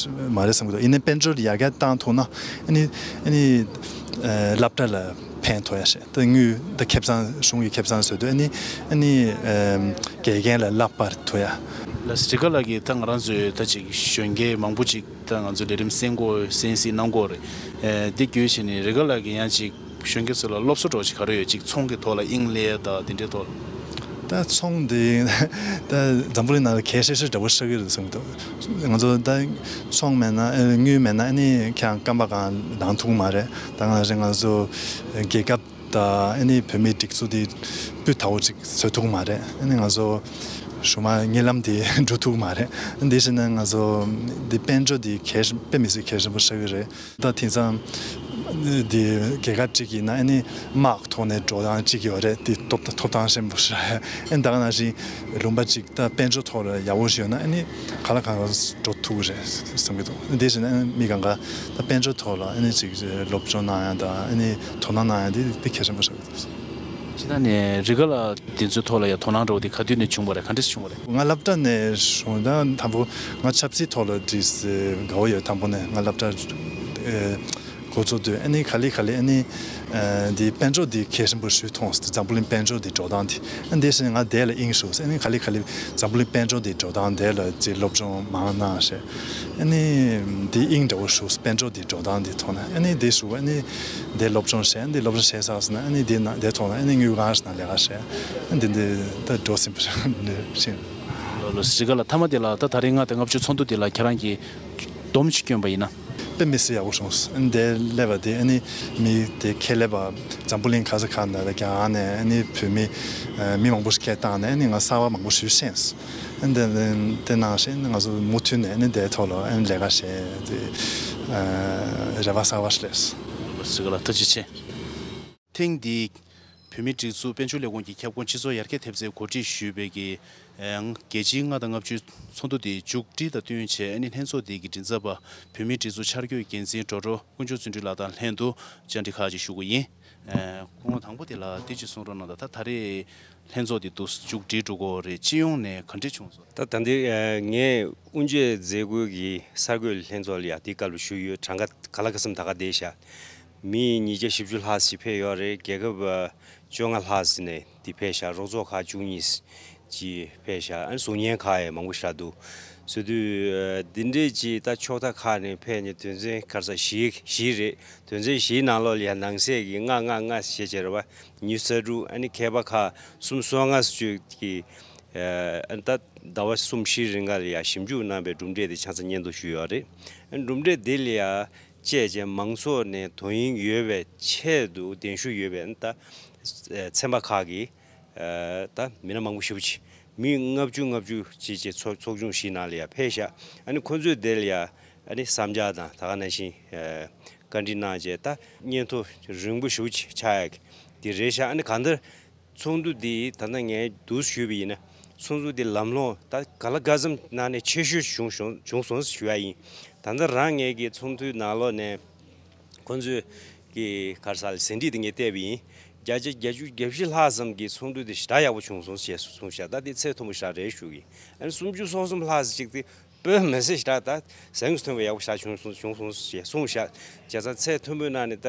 མ་རེད་བསམ་གྱི་འདུག་ཡིན་ནའི་དཔལ་འབྱོར་ཡར་རྒྱས་བཏང་ཐུབ་ན་ཨ་ནི་ཨ་ནི་ཨ་སློབ་གྲྭ་ལ་ཕན་ཐོགས་ཡ་ཞིག་ད་དངུལ་ད་ཁེ་བཟང་གཞུང་གི་ཁེ་བཟང་བཟོས་དུས་ཨ་ནི་ཨ་ནི་ཨ་དགེ་རྒན་ལ་གླ་དཔར་ཐུབ་ཡ། ལགས་སོ། འགྲིག་ག་ལགས་ཀྱིས་ད་ང་རང་ཚོའི་ད་ཅིག་གཞོན་སྐྱེས་མང་པོ་ཅིག་ད་ང་ཚོ་ལས་རིམ་གསན་དགོས་གསན་གཟིགས་གནང་དགོས་རེད། ཨེ་འདི་བརྒྱུད་བྱས་ནས་རེ་ག་ལགས་ཀྱིས་ཡང་ཅིག་གཞོན་སྐྱེས་ཚོ་ལ་སློབ་གསོ་འདྲ་བོ་ཅིག་ག་རེ་ཡོད་ཅིག་ཚོང་གི་ཐོག་ལ་དབྱིངས་སླེབས་ཡ་ད་དེ་འདྲའི་ཐོག་ལ། ད་ཚོང་འདི་ད་འཛམ་བུ་གླིང་ནང་ལ་གལ་ཆེ་ཤོས་འདྲ་བོ་ཆགས་ཀྱི་རེད་བསམ་གྱི་འདུག་ང་ཚོ་ད་ཚོང་མེད་ན་ཨེ་དངུལ་མེད་ན་ཨ་ནི་ཁྱེད་རང་རྐང་པ་གང་ལྡང་ཐུབ་ཀྱི་མ་རེད། ད་ག་ནང་བཞིན་ང་ཚོ་རྒྱལ་ཁབ་ད་ཨ་ནི་བོད་མིའི་སྒྲིག་འཛུགས་འདི་སྤུས་དག་པོ་ཅིག་བཟོ་ཐུབ་ཀྱི་མ་རེད། ཨ་ནི་ང་ཚོ་གཞུག་མ་གཉིད་ལམ་འདི་འགྲོ་ཐུབ་ཀྱི་མ་རེད། འདི་བྱས་ན་ང་ཚོ་འདི་དཔལ་འབྱོར་འདི་གལ་དཔེ་མི་སྲིད་གལ་ཆེན་པོ་ཆགས་ཀྱི་རེད། ད་དེང་སང་འདི་རྒྱལ་ཁབ་ཅིག་ཡིན་ན་ཨ་ནི་དམག་ཐོག་ནས་འགྲོ་སྟངས་ཅིག་ཡོད་རེད། འདི་ཐོབ་ཐོབ་ཐང་ཆེན་པོ་ཞིག་རེད། ཨ་ནི་ད་ག་ནང་བཞིན་ལུང་པ་ཅིག་ད་དཔལ་འབྱོར་ཐོག་ལ་ཡག་པོ་ཞིག་ཡོད་ན་ཨ་ནི་གང་ལ་གང་འགྲོ་ཐུབ་ཀྱི་རེད་བསམ་གྱི་འདུག་དེ་བཞིན་ཨ་ནི་མི་གང་ག་ད་དཔལ་འབྱོར་ཐོག་ལ་ཨ་ནི་ཅིག་སློབ་སྦྱོང་གནང་ཡ་དང་ཨ་ནི་དོ་སྣང་གནང་ཡ་དེ་དེ་གལ་ཆེན་པོ་ཆགས་ཀྱི་འདུག་སྤྱིར་བཏང་ནས་རེ་ག་ལགས་དེ་ཚོའི་ཐོག་ལ་ཡ་དོ་སྣང་འདྲ་བོ་དེ་ག་དུས་ནས་བྱུང་བ་རེད། ག་འདྲས་བྱུང་བ་རེད། ང་སློབ་གྲྭ་ནས་བྱུང་། ད་དང་པོ་ང་ཆབ་སྲིད་ཐོག་ལ་འདྲིས་དགའ་བོ་ཡོད། དང་པོ་ནས་ང་སློབ་གྲྭ་ཨེ་འགོ་བཙུགས་དུས་ཨ་ནི་ག་ལེ་ག་ལེ་ཨ་ནི་ཨ་འདི་དཔལ་འབྱོར་འདི་གལ་ཆེན་པོ་ཞིག་མཐོང་སོང་། འཛམ་བུ་གླིང་དཔལ་འབྱོར་འདི་འགྲོ་སྟངས་འདི་ཨ་འདི་བཞིན་ང་དེ་ལ་དབྱིངས་ཞུགས་སོང་། ཨ་ནི་ག་ལེ་ག་ལེ་འཛམ་བུ་གླིང་དཔལ་འབྱོར་འདི་འགྲོ་སྟངས་དེ་ལ་ཅིག་སློབ་སྦྱོང་མང་གནང་ཞེས་ཨ་ནི་འདི་དབྱིངས་འདྲ་བོ་ཞུགས་སོང་། དཔལ་འབྱོར་འདི་འགྲོ་སྟངས་འདི་མཐོང་ནས་ཨ་ནི་འདི་ཞུགས་ཨ་ནི་འདི་སློབ་སྦྱོང་བྱས། ཨ་ནི་འདི་སློབ་སྦྱོང་བྱས་ཚར་སོང་ན་ཨ་ནི་འདི་ན་དེ་མཐོང་ན་ཨ་ནི་དངུལ་ཁང་ཞིག་ནང་ལས་ཀ་བྱས། ཨ་འདི་འདི་ད་འགྲོ་ཟིན་པ་རེད། ལགས་ལགས་སོ། འགྲིག་ག་ལགས། མཐའ་མ་དེ་ལ་ད་ད་རེས་ལྔ་དང་ལྔ་བཅུ་ཚོགས་འདུ་དེ་ལ་ཁྱེད་རང་གིས་སྡོམ་ཅིག་བསྐྱོན་པ་ཡིན་ན། དཔེ་མི་སྲིད་ཡག་པོ་བྱུང་སོང་། ཨ་ནི་དེ་སླེབས་པ་དེ་ཨ་ནི་མི་དེ་ཁས་ལེན་པ་འཛམ་བུ་གླིང་ག་ས་ག་ནས་རྒྱ་གར་ནས་ཨ་ནི་བོད་མི་ཨ་མི་མང་པོ་ཞིག་སྐད་བཏང་ནས་ཨ་ནི་ང་གསར་པ་མང་པོ་ཞིག་ཤེས་སོང་། ཨ་ནི་དེ་དེ་ནང་བཞིན་ང་ཚོ་མུ་མཐུད་ནས་ཨ་ནི་དེའི་ཐོག་ལ་ཨ་ནི་ལས་ཀ་བྱས་ཏེ་ཨ་རེ་བ་གསར་པ་ཞིག་སླེབས་སོང་། ལགས་སོ། འགྲིག་ག་ལགས། ཐུགས་རྗེ་ཆེ། ཐེངས་འདིའི་བོད་མིའི་སྒྲིག་འཛུགས་དཔལ་འབྱོར་ལས་ཁུངས་ཀྱི་ཁྱབ་ཁོངས་སྤྱི་ཚོགས་ཡར་རྒྱས་ཐེབས་རྩའི་གོ་སྒྲིག་ཞུས་པའི་གི་ཨེ་རྒྱལ་སྤྱིའི་ལྔ་དང་ལྔ་བཅུའི་ཚོགས་འདུ་དེ་མཇུག་སྒྲིལ་དང་བསྟུན་བྱས། ཨ་ནི་ལྷན་ཚོགས་དེ་གི་མགྲིན་ཚབ་པ་བོད་མིའི་སྒྲིག་འཛུགས་འཆར་འགོད་འགན་འཛིན་ཌོག་ཊར་དཀོན་མཆོག་བརྩོན་འགྲུས་ལགས་དང་ལྷན་དུ་བཅར་འདྲི་ཁག་ཅིག་ཞུ་གི་ཡིན། ཨེ་སྐུ་ངོ་དང་པོ་དེ་ལ་དེ་ཅིག་གསུང་རོགས་གནང་དང་། ད་ད་རེས་ལྷན་ཚོགས་དེ་འདུག་མཇུག་སྒྲིལ་འགྲོ་གི་རེད། སྤྱི་ཡོངས་ནས་ག་འདྲས་བྱུང་སོང་། ད་ད་འདི་ཨ་ངས་དབུ་འབྱེད་མཛད་སྒོའི་གི་གསར་འགོད་ལྷན་ཚོགས་ལ་ཡ་དེའི་སྐབས་ལ་ཞུས་ཡོད། གྲངས་ཀ་ག་ལ་ག་ཚོད་ད་ག་བསྡད་ཤག་མི་ཉིས་བརྒྱ་བཞི་བཅུ་ལྷག་ཞིག་ཕེབས་ཡོད་རེད། རྒྱལ་ཁབ་ཨ་བཅོ་ལྔ་ལྷག་ཞིག་ནས་འདི་ཕེབས་ཤག་རོགས་ཚོགས་ཁག་བཅུ་གཉིས་ཅིག་ཕེབས་ཤག་ཨ་ནི་གཟུགས་བརྙན་ཁག་ཡང་མང་པོ་ཞིག་འདུག་ཟེར་དུས་ཨ་འདི་འདྲས་ཅིག་ད་ཕྱོགས་མཐའ་ཁག་ནས་ཕེབས་ནས་དོན་ཚན་ག་རེ་ཟ་བཞི་བཞི་རེད། དོན་ཚན་བཞིའི་ནང་ལོགས་ལ་ཡ་ནང་གསེས་ཀྱི་ལྔ་ལྔ་ལྔ་ཞེས་བྱས་རེད་པ། ཉི་ཤུ་རྩ་དྲུག་ཨ་ནི་མཁས་པ་ཁག་གསུམ་སོ་ལྔ་ཅིག་གིས་ཨ་ནི་ད་ཟླ་བ་གསུམ་བཞིའི་རིང་ག་ལ་ཡ་ཞིབ་འཇུག་གནང་བའི་གྲུབ་འབྲས་དེ་ཆ་ཚང་སྙན་ཐོ་ཞུས་ཡོད་རེད། ཨ་ནི་གྲུབ་འབྲས་དེ་ལ་ཡ་བཅས་ཀྱི་མང་ཚོགས་ནས་དོ་དབྱིངས་ཡོད་པའི་ཆེད་དུ་གདན་ཞུ་ཡོད་པའི་ཨ་ནི་ད་ཚན་པ་ཁག་གིས་ཨ་ད་མི་སྣ་མང་པོ་ཞེ་པོ་ཅིག་མི་ལྔ་བཅུ་ལྔ་བཅུ་ཅིག་ཅིག་ཚོགས་ཚོགས་ཆུང་བཞིའི་ནང་ལ་ཡ་ཕེབས་ཤག་ཨ་ནི་ཁོ་ཚོས་དེ་ལ་ཡ་ཨ་ནི་བསམ་འཆར་དང་ད་ག་ནང་བཞིན་ཨ་བཀའ་འདྲི་གནང་བྱས་ད་སྙན་ཐོ་རིང་པོ་ཞེ་པོ་ཅིག་ཆགས་ཡག་གི་དེ་རེད་ཤག་ཨ་ནི་གང་ལྟར་ཚོགས་འདུ་འདི་ད་ལྟ་ངས་འདུག་ཞུས་པ་ཡིན་ན་ ཚོགས་འདུ་འདི་ལམ་ལྷོང་ད་ག་ལ་ག་ཙམ་གནང་ནས་ཆེ་ཤོས་བྱུང་བྱུང་བྱུང་སོང་ཞུ་ཡ་ཡིན། ད་ལྟ་རང་ངེད་ཀྱི་ཚོགས་འདུའི་ནང་ལོགས་ནས་ཁོང་ཚོས་ཀྱི་ག་རེ་ཟེར་ཟིན་བྲིས་དེ་ངས་བལྟས་པ་ཡིན། བརྒྱ་ཆ་བརྒྱད་ཅུ་གྱ་བཞི་ལྷག་ཙམ་གྱི་ཚོགས་འདུ་དེ་ཞེ་དྲག་ཡག་པོ་བྱུང་སོང་ཞེས་གསུངས་ཤག་ད་དེ་ཚད་མཐོན་པོ་ཞེ་དྲག་རེད་ཞུ་གི། ཨ་ནི་སུམ་ཅུ་སོ་གསུམ་ལྷག་ཙམ་ཅིག་དེ་དཔེ་མི་སྲིད་ཞེ་དྲག་ད་ཟེངས་སུ་ཐོན་པའི་ཡག་པོ་ཞེ་དྲག་བྱུང་སོང་བྱུང་སོང་ཞེས་གསུངས་ཤག་བྱས་ཙང་ཚད་མཐོན་པོའི་ནང་ནས་ད་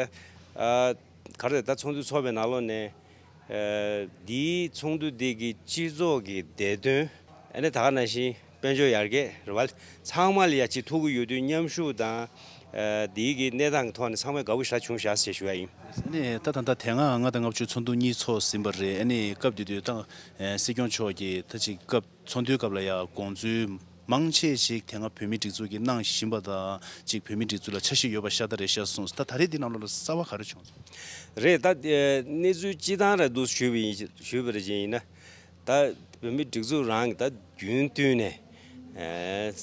ཨ་ག་རེ་ད་ཚོགས་འདུ་ཚོགས་པའི་ནང་ལོགས་ནས། ཨ་འདིའི་ཚོགས་འདུ་འདི་གི་སྤྱི་ཚོགས་ཀྱི་བདེ་དོན། ཨ་ནི་ད་ག་ནང་བཞིན་དཔལ་འབྱོར་ཡར་རྒྱས་རེད་བ། ཚང་མ་ལ་ཡ་གཅིག་ཐུག་གི་ཡོད་དུས་མཉམ་ཞུགས་དང་། ཨ་འདིའི་གི་གནས་སྟངས་ཀྱི་ཐོག་ནས་ཚང་མས་དགའ་པོ་ཞེ་དྲག་བྱུང་ཤག་ཟེར་ཞུ་ཡ་ཡིན། ཨ་ནི་ད་ད་ལྟ་དེ་སྔ་ལྔ་དང་ལྔ་བཅུ་ཚོགས་འདུ་གཉིས་ཚོགས་ཟིན་པ་རེད། ཨ་ནི་སྐབས་དེ་དུས་ད་ཨ་སྲིད་སྐྱོང་མཆོག་གིས་ད་ཅིག་སྐབས་ཚོགས་འདུའི་སྐབས་ལ་ཡ་དགོངས་ཚུལ་མང་ཆེ་ཞིག་དེ་སྔ་བོད་མིའི་སྒྲིག་འཛུགས་ཀྱིས་གནང་བཞིན་པ་དང་ཅིག་བོད་མིའི་སྒྲིག་འཛུགས་ལ་འཆར་གཞི་ཡོད་པ་ཤ་སྟག་རེད་ཤག་གསུངས། ད་ད་རེས་འདི་ནང་ལོགས་ལ་གསར་པ་ག་རེ་བྱུང་སོང་། རེད། ད་ཨེ་གནས་ཚུལ་སྤྱི་བཏང་ར་འདུག་ཞུས་པ་ཡིན་ཞུས་པ་རེད་ཅན་ཡིན་ན། ད་བོད་མིའི་སྒྲིག་འཛུགས་རང་གི་ད་རྒྱུན་བསྟུན་ནས་ཨེ་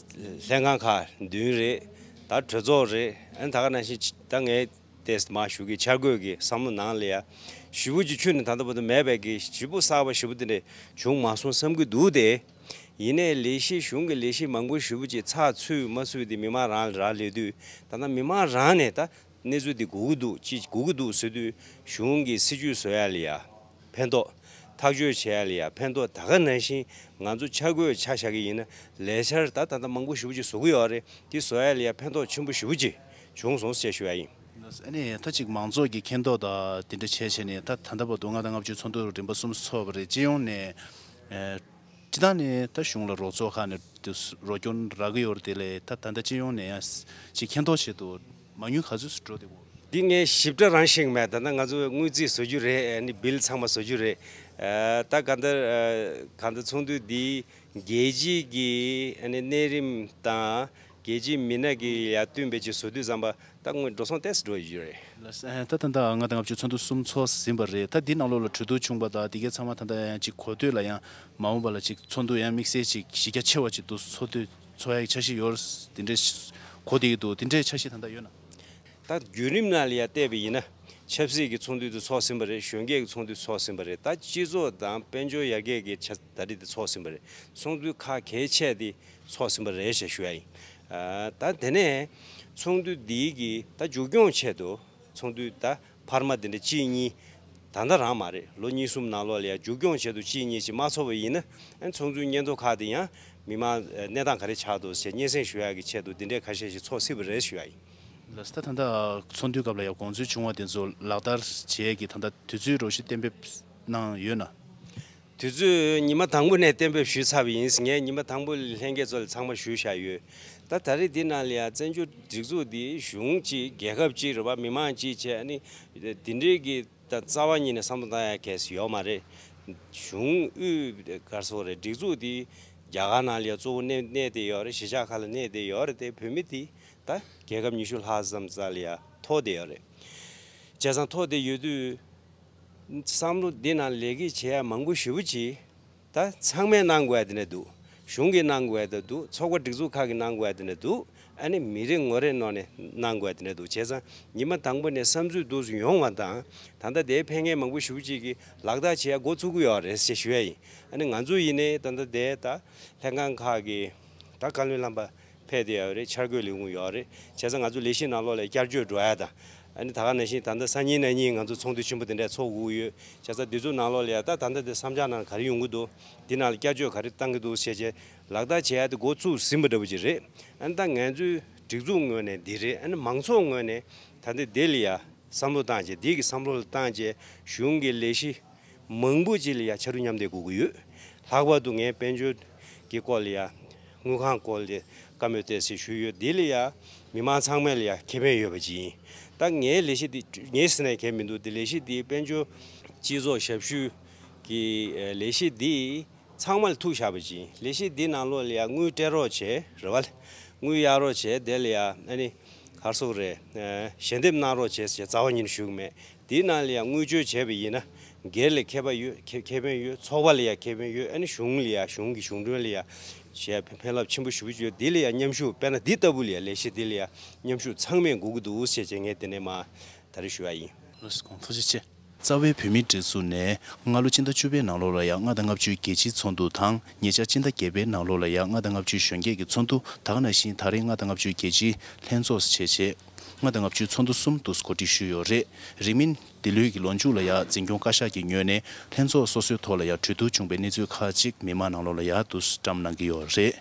ལྷན་ཁང་ཁག་མདུན་རེད། ད་གྲོས་ཚོགས་རེད། ཨ་ནི་ད་ག་ནང་བཞིན་ད་ངས་ཏེས་མ་ཞུ་གི་འཆར་འགོད་ཀྱི་བསམ་བློ་ནང་ལ་ཡ་ཞེ་པོ་ཅིག་ཁྱོན་ནས་ད་ལྟ་བར་དུ་མེད་པའི་གི་ཞེ་པོ་གསར་པ་ཞེ་པོ་དེ་འདྲ་བྱུང་མ་སོང་བསམ་གི་འདུག་སྟེ། ཡིན་ནའི་ལས་གཞི་གཞུང་གི་ལས་གཞི་མང་པོ་ཞེ་པོ་ཅིག་ཚགས་ཚུད་མ་ཚུད་དེ་མི་མང་རང་ལ་རག་ལས་དུས། ད་ལྟ་མི་མང་རང་ནས་ད་གནས་ཚུལ་འདི་དགོས་ཀྱི་འདུག་ཅི་དགོས་ཀྱི་འདུག་ཟེར་དུས་གཞུང་གི་སྲིད་ཇུས་བཟོ་ཡ་ལ་ཡ་ཕན་ཐོགས། ཐག་གཅོད་བྱེད་ཡ་ལ་ཡ་ཕན་ཐོགས། ད་ག་ནང་བཞིན་ང་ཚོ་འཆར་འགོད་ཆ་བཞག་གི་ཡིན་ན་ལས་འཆར་ད་ད་ལྟ་མང་པོ་ཞེ་པོ་ཅིག་བཟོ་གི་ཡོད་རེད། དེ་བཟོ་ཡ་ལ་ཡ་ཕན་ཐོགས་ཆེན་པོ་ཞེ་པོ་ཅིག་བྱུང་སོང་ཞེས་ཞུ་ཡ་ཡིན། ཨ་ནི་ད་ཅིག་མང་ཚོགས་ཀྱི་མཁྱེན་རྟོགས་དང་དེ་འདྲ་བྱས་བྱས་ནས་ད་ད་ལྟ་བར་དུ་ལྔ་དང་ལྔ་བཅུ་ཚོགས་འདུ་རིམ་པ་གསུམ་ཚོགས་པ་རེད། སྤྱི་ཡོངས་ནས་ཨེ། སྤྱི་བཏང་ནས་ད་གཞུང་ལ་རོགས་ཚོགས་ཁག་ནས་དེ་རོགས་སྐྱོར་རག་གི་ཡོད་རེད། དེ་ལས་ད་ད་ལྟ་སྤྱི་ཡོངས་ནས་ཡང་ཅིག་མཁྱེན་རྟོགས་ཆེད་དུ་མ་དངུལ་ག་ཚོད་ཙམ་འགྲོ་བསྡད་ཡོད། འདི་ངས་ཞིབ་ཕྲ་རང་ཤེས་ཀྱི་མེད། ད་ལྟ་ང་ཚོ་དངུལ་རྩིས་བཟོ་རྒྱུ་རེད། ཨ་ནི་བིལ་ཚང་མ་བཟོ་རྒྱུ་རེད། ཨ་ད་ག་འདྲ་ཨ་ག་འདྲ་ཚོགས་འདུ་འདི་རྒྱལ་སྤྱི་གི་ཨ་ནི་གནས་རིམ་དང་རྒྱལ་སྤྱིའི་མི་སྣ་གི་ཡར་བསྟུན་པའི་ཅིག་བཟོ་དུས་ཙམ་པ་ད་དངུལ་འགྲོ་སོང་ཏོག་ཙམ་འགྲོ་ཡི་རེད། ལགས་སོ། ད་ད་ལྟ་ལྔ་དང་ལྔ་བཅུ་ཚོགས་འདུ་གསུམ་ཚོགས་ཟིན་པ་རེད། ད་འདི་ནང་ལོགས་ལ་གྲོས་བསྡུར་བྱུང་པ་དང་འདི་གའི་ཚང་མ་ད་ལྟ་ཡང་ཅིག་གོ་ཐོས་ལ་ཡང་མ་འོངས་པ་ལ་ཅིག་ཚོགས་འདུ་ཡང་དམིགས་བསལ་ཅིག་གཞི་རྒྱ་ཆེ་བ་ཅིག་ཏུ་ཚོགས་འདུ་ཚོགས་ཡག་འཆར་གཞི་ཡོད་དེ་འདྲས་གོ་བསྡད་ཀྱི་འདུག་དེ་འདྲའི་འཆར་གཞི་ད་ལྟ་ཡོད་ན། ད་བརྒྱུད་རིམ་ནང་ལ་ཡང་བལྟས་པ་ཡིན་ན་ཆབ་སྲིད་ཀྱི་ཚོགས་འདུ་དེ་ཚོགས་ཟིན་པ་རེད། གཞོན་སྐྱེས་ཀྱི་ཚོགས་འདུ་ཚོགས་ཟིན་པ་རེད། ད་སྤྱི་ཚོགས་དང་དཔལ་འབྱོར་ཡར་རྒྱས་ཀྱི་ཆ་ད་རེས་དེ་ཚོགས་ཟིན་པ་རེད། ཚོགས་འདུ་ཁག་གལ་ཆེ་དེ་ཚོགས་ཟིན་པ་རེད་ཞེས་ཞུ་ཡ་ཡིན། ཨ་ད་དེ་ནས་ཚོགས་འདུ་འདིའི་གི་ད་མཇུག་སྐྱོང་ཆེད་དུ་ཚོགས་འདུ་ད་འཕར་མ་དེ་འདྲ་གཅིག་གཉིས་ད་ལྟ་རང་མ་རེད། ལོ་གཉིས་གསུམ་ནང་ལོགས་ལ་ཡང་མཇུག་སྐྱོང་ཆེད་དུ་གཅིག་གཉིས་ཅིག་མ་ཚོགས་པ་ཡིན་ན་ཨ་ཚོགས་འདུའི་སྙན་ཐོ་ཁག་དེ་ཡང་མི་མང་གནས་སྟངས་ག་རེ་ཆགས་འདུག་ཞེས་སྙན་སེང་ཞུ་ཡ་གི་ཆེད་དུ་འདི་འདྲའི་ཁ་ཤས་ཤིག་ཚོགས་སྲིད་པ་རེད་ཞུ་ཡ་ཡིན། ལགས་སོ། ད་ད་ལྟ་ཚོགས་འདུའི་སྐབས་ལ་ཡང་དགོངས་ཚུལ་བྱུང་བ་དེ་ཚོ་ལག་བསྟར་བྱེད་ཀྱི་ད་ལྟ་དུས་ཚོད་རོགས་ཞིག་གཏན་འབེབས་གནང་ཡོད་ན། དུས་ཚོད་ཉི་མ་དང་པོ་ནས་གཏན་འབེབས་ཞུས་ཚར་བ་ཡིན། ངས་ཉི་མ་དང་པོ་ལྷན་རྒྱས་ཚོ་ལ་ཚང་མ་ཞུས་བཞག་ཡོད། ད་ད་རེས་འདི་ནང་ལ་ཡང་བཙན་བྱོལ་སྒྲིག་འཛུགས་འདི་གཞུང་གཅིག་རྒྱལ་ཁབ་གཅིག་རེད་པ། མི་མང་གཅིག་བྱས་ཨ་ནི་འདི་འདྲའི་གི་ད་རྩ་བ་ཉིད་ནས་བསམ་བློ་བཏང་ཡ་གལ་སྲིད་ཡོད་མ་རེད། གཞུང་དབུས་ག་རེ་ཟེར་དགོས་རེད། སྒྲིག་འཛུགས་འདི་རྒྱ་གར་ནང་ལ་ཡང་གཙོ་བོ་གནས་གནས་བསྡད་ཡོད་རེད། གཞིས་ཆགས་ཁག་ལ་གནས་བསྡད་ཡོད་རེད། དེ་བོད་མི་འདི་ད་རྒྱལ་ཁབ་ཉི་ཤུ་ལྷག་ཙམ་རྩ་ལ་ཡང་ཐོར་བསྡད་ཡོད་རེད། བྱས་ཙང་ཐོར་བསྡད་ཡོད་དུས། བསམ་བློ་འདི་ནང་ལས་ཀ་བྱེད་ཡ་མང་པོ་ཞེ་པོ་ཅིག་ད་ཚང་མས་གནང་དགོས་ཡ་དེ་འདྲ་འདུག་གཞུང་གིས་གནང་དགོས་ཡ་དེ་འདུག་ཚོགས་པ་སྒྲིག་འཛུགས་ཁག་གིས་གནང་དགོས་ཡ་དེ་འདྲ་འདུག་ཨ་ནི་མི་རེ་ངོ་རེ་ནང་ནས་གནང་དགོས་ཡ་དེ་འདྲ་འདུག་བྱས་ཙང་ཉི་མ་དང་པོ་ནས་བསམ་ཚུལ་འདུག་སེ་ཡོང་བ་དང་ད་ལྟ་དེའི་ཕན་ངེས་མང་པོ་ཞེ་པོ་ཅིག་གིས་ལག་བསྟར་བྱེད་ཡ་འགོ་ཚུགས་ཀྱི་ཡོད་རེད་ཅེས་ཞུ་ཡ་ཡིན། ཨ་ནི་ང་ཚོ་ཡིན་ནའི་ད་ལྟ་དེ་ད་ལྷན་ཁང་ཁག་གི་ད་བཀའ་བློན་རྣམ་པ་ཕེབས་བསྡད་ཡོད་རེད། འཆར་འགོད་ལས་ཁུངས་ཡོད་རེད། བྱས་ཙང་ང་ཚོ་ལས་གཞི་ནང་ལོགས་ལ་བསྐྱར་བཅོས་འགྲོ་ཡ་དང་། ཨ་ནི་ད་ག་ནང་བཞིན་ད་ལྟ་སང་ཉིན་གནངས་ཉིན་ང་ཚོ་ཚོགས་འདུ་ཆེན་པོ་དེ་འདྲ་ཚོགས་དགོས་ཀྱི་ཡོད། བྱས་ཙང་འདི་ཚོ་ནང་ལོགས་ལ་ཡ་ད་ད་ལྟ་དེ་བསམ་འཆར་ནང་ག་རེ་ཡོང་གི་འདུག་འདི་ནང་ལ་བསྐྱར་བཅོས་ག་རེ་བཏང་གི་འདུག་བྱས་བྱས་ལག་བསྟར་བྱེད་ཡ་དེ་འགོ་ཚུགས་ཟིན་པ་འདྲ་པོ་ཅིག་རེད། ཨ་ནི་ད་ང་ཚོའི་སྒྲིག་འཛུགས་ངོས་ནས་འདི་རེད། ཨ་ནི་མང་ཚོགས་ངོས་ནས་ད་ལྟ་དེ་ལ་ཡ་བསམ་བློ་བཏང་བྱས་འདི་གི་བསམ་བློ་ལ་བཏང་བྱས་གཞུང་གི་ལས་གཞི་མང་པོ་ཅིག་ལ་ཡ་ཕྱར་གྲུ་མཉམ་འདེགས་དགོས་ཀྱི་ཡོད། ལྷག་པར་དུ་ངས་དཔལ་འབྱོར་གྱི་སྐོར་ལ་ཡ་དངུལ་ཁང་སྐོར་ལ་བཀའ་མོལ་ཏོག་ཙམ་ཞུས་ཡོད། འདི་ལ་ཡ་མི་མང་ཚང་མ་ལ་ཡ་ཁེ་ཕན་ཡོད་པ་ཅིག་ཡིན། ད་ངའི་ལས་གཞི་འདི་ངས་ཟེར་ནས་གལ་མི་འདུག་འདི་ལས་གཞི་འདི་དཔལ་འབྱོར་སྤྱི་ཚོགས་ཞབས་ཞུ་གི་ལས་གཞི་འདི་ཚང་མ་ལ་ཐུག་བཞག་པ་ཅིག་ཡིན། ལས་གཞི་འདི་ནང་ལོགས་ལ་ཡ་དངུལ་སྤྲད་རོགས་བྱས་རེད་བ། དངུལ་གཡར་རོགས་བྱས་དེ་ལ་ཡ་ཨ་ནི་ག་རེ་ཟེར་དགོས་རེད། ཞལ་འདེབས་གནང་རོགས་བྱས་ཟེར་རྩ་བ་ཉིད་ནས་ཞུ་གི་མེད། དེའི་ནང་ལ་ཡང་དངུལ་བཅོལ་བྱས་པ་ཡིན་ན་སྒེར་ལ་ཁེ་ཕན་ཡོད། ཁེ་ཁེ་ཕན་ཡོད། ཚོགས་པ་ལ་ཡང་ཁེ་ཕན་ཡོད། ཨ་ནི་གཞུང་ལ་ཡང་གཞུང་གི་གཞུང་གྲོན་ལ་ཡང་ཞེས་ཕན་ཕན་རླབས་ཆེན་པོ་ཞེ་པོ་ཅིག་ཡོད། དེ་ལ་ཡང་མཉམ་ཞུགས། དཔེར་ན་འདི་ལྟ་བུ་ལ་ཡང་ལས་གཞི་དེ་ལ་ཡང་མཉམ་ཞུགས་ཚང་མས་དགོས་ཀྱི་འདུག་ཟེར་བྱས་ངས་དེ་ནས་མར་ད་རེས་ཞུ་བ་ཡིན། ལགས་སོ། ཐུགས་རྗེ་ཆེ། རྩ་བའི་བོད་མིའི་སྒྲིག་འཛུགས་ནས་སྔ་ལོ་ཕྱི་ཟླ་བཅུ་པའི་ནང་ལོགས་ལ་ཡང་ལྔ་དང་ལྔ་བཅུའི་རྒྱལ་སྤྱིའི་ཚོགས་འདུ་དང་ཉེ་ཆར་ཕྱི་ཟླ་བརྒྱད་པའི་ནང་ལོགས་ལ་ཡང་ལྔ་དང་ལྔ་བཅུའི་གཞོན་སྐྱེས་ཀྱི་ཚོགས་འདུ་དག་ནང་བཞིན་ད་རེས་ལྔ་དང་ལྔ་བཅུའི་རྒྱལ་སྤྱིའི་ལྷན་ཚོགས་བྱས་རྗེས། ལྔ་དང་ལྔ་བཅུའི་ཚོགས་འདུ་གསུམ་དུ་གོ་སྒྲིག་ཞུས་ཡོད་རེད། རིང་མིན་འདི་ལོའི་གི་ལོ་མཇུག་ལ་ཡང་འཛིན་སྐྱོང་བཀའ་ཤག་གི་ངོས་ནས་ལྷན་ཚོགས་སོ་སོའི་ཐོག་ལ་ཡང་གྲོས་བསྡུར་བྱུང་པའི་གནས་ཚུལ་ཁག་ཅིག་མི་མང་ནང་ལོགས་ལ་ཡང་དུ་བཀྲམ་གནང་གི་ཡོད་རེད།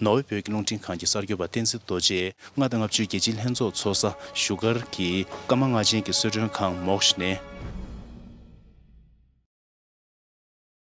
ནོར་ཝེ་བོད་ཀྱི་རླུང་འཕྲིན་ཁང་གི་གསར་འགོད་པ་བསྟན་འཛིན་རྡོ་རྗེས་ལྔ་དང་ལྔ་བཅུའི་རྒྱལ་སྤྱིའི་ལྷན་ཚོགས་ཚོགས་ས་བཞུགས་སྒར་གྱི་ཀརྨ་ལྔ་ཆེན་གྱི་གསོལ་མགྲོན་ཁང་མོག་ནས་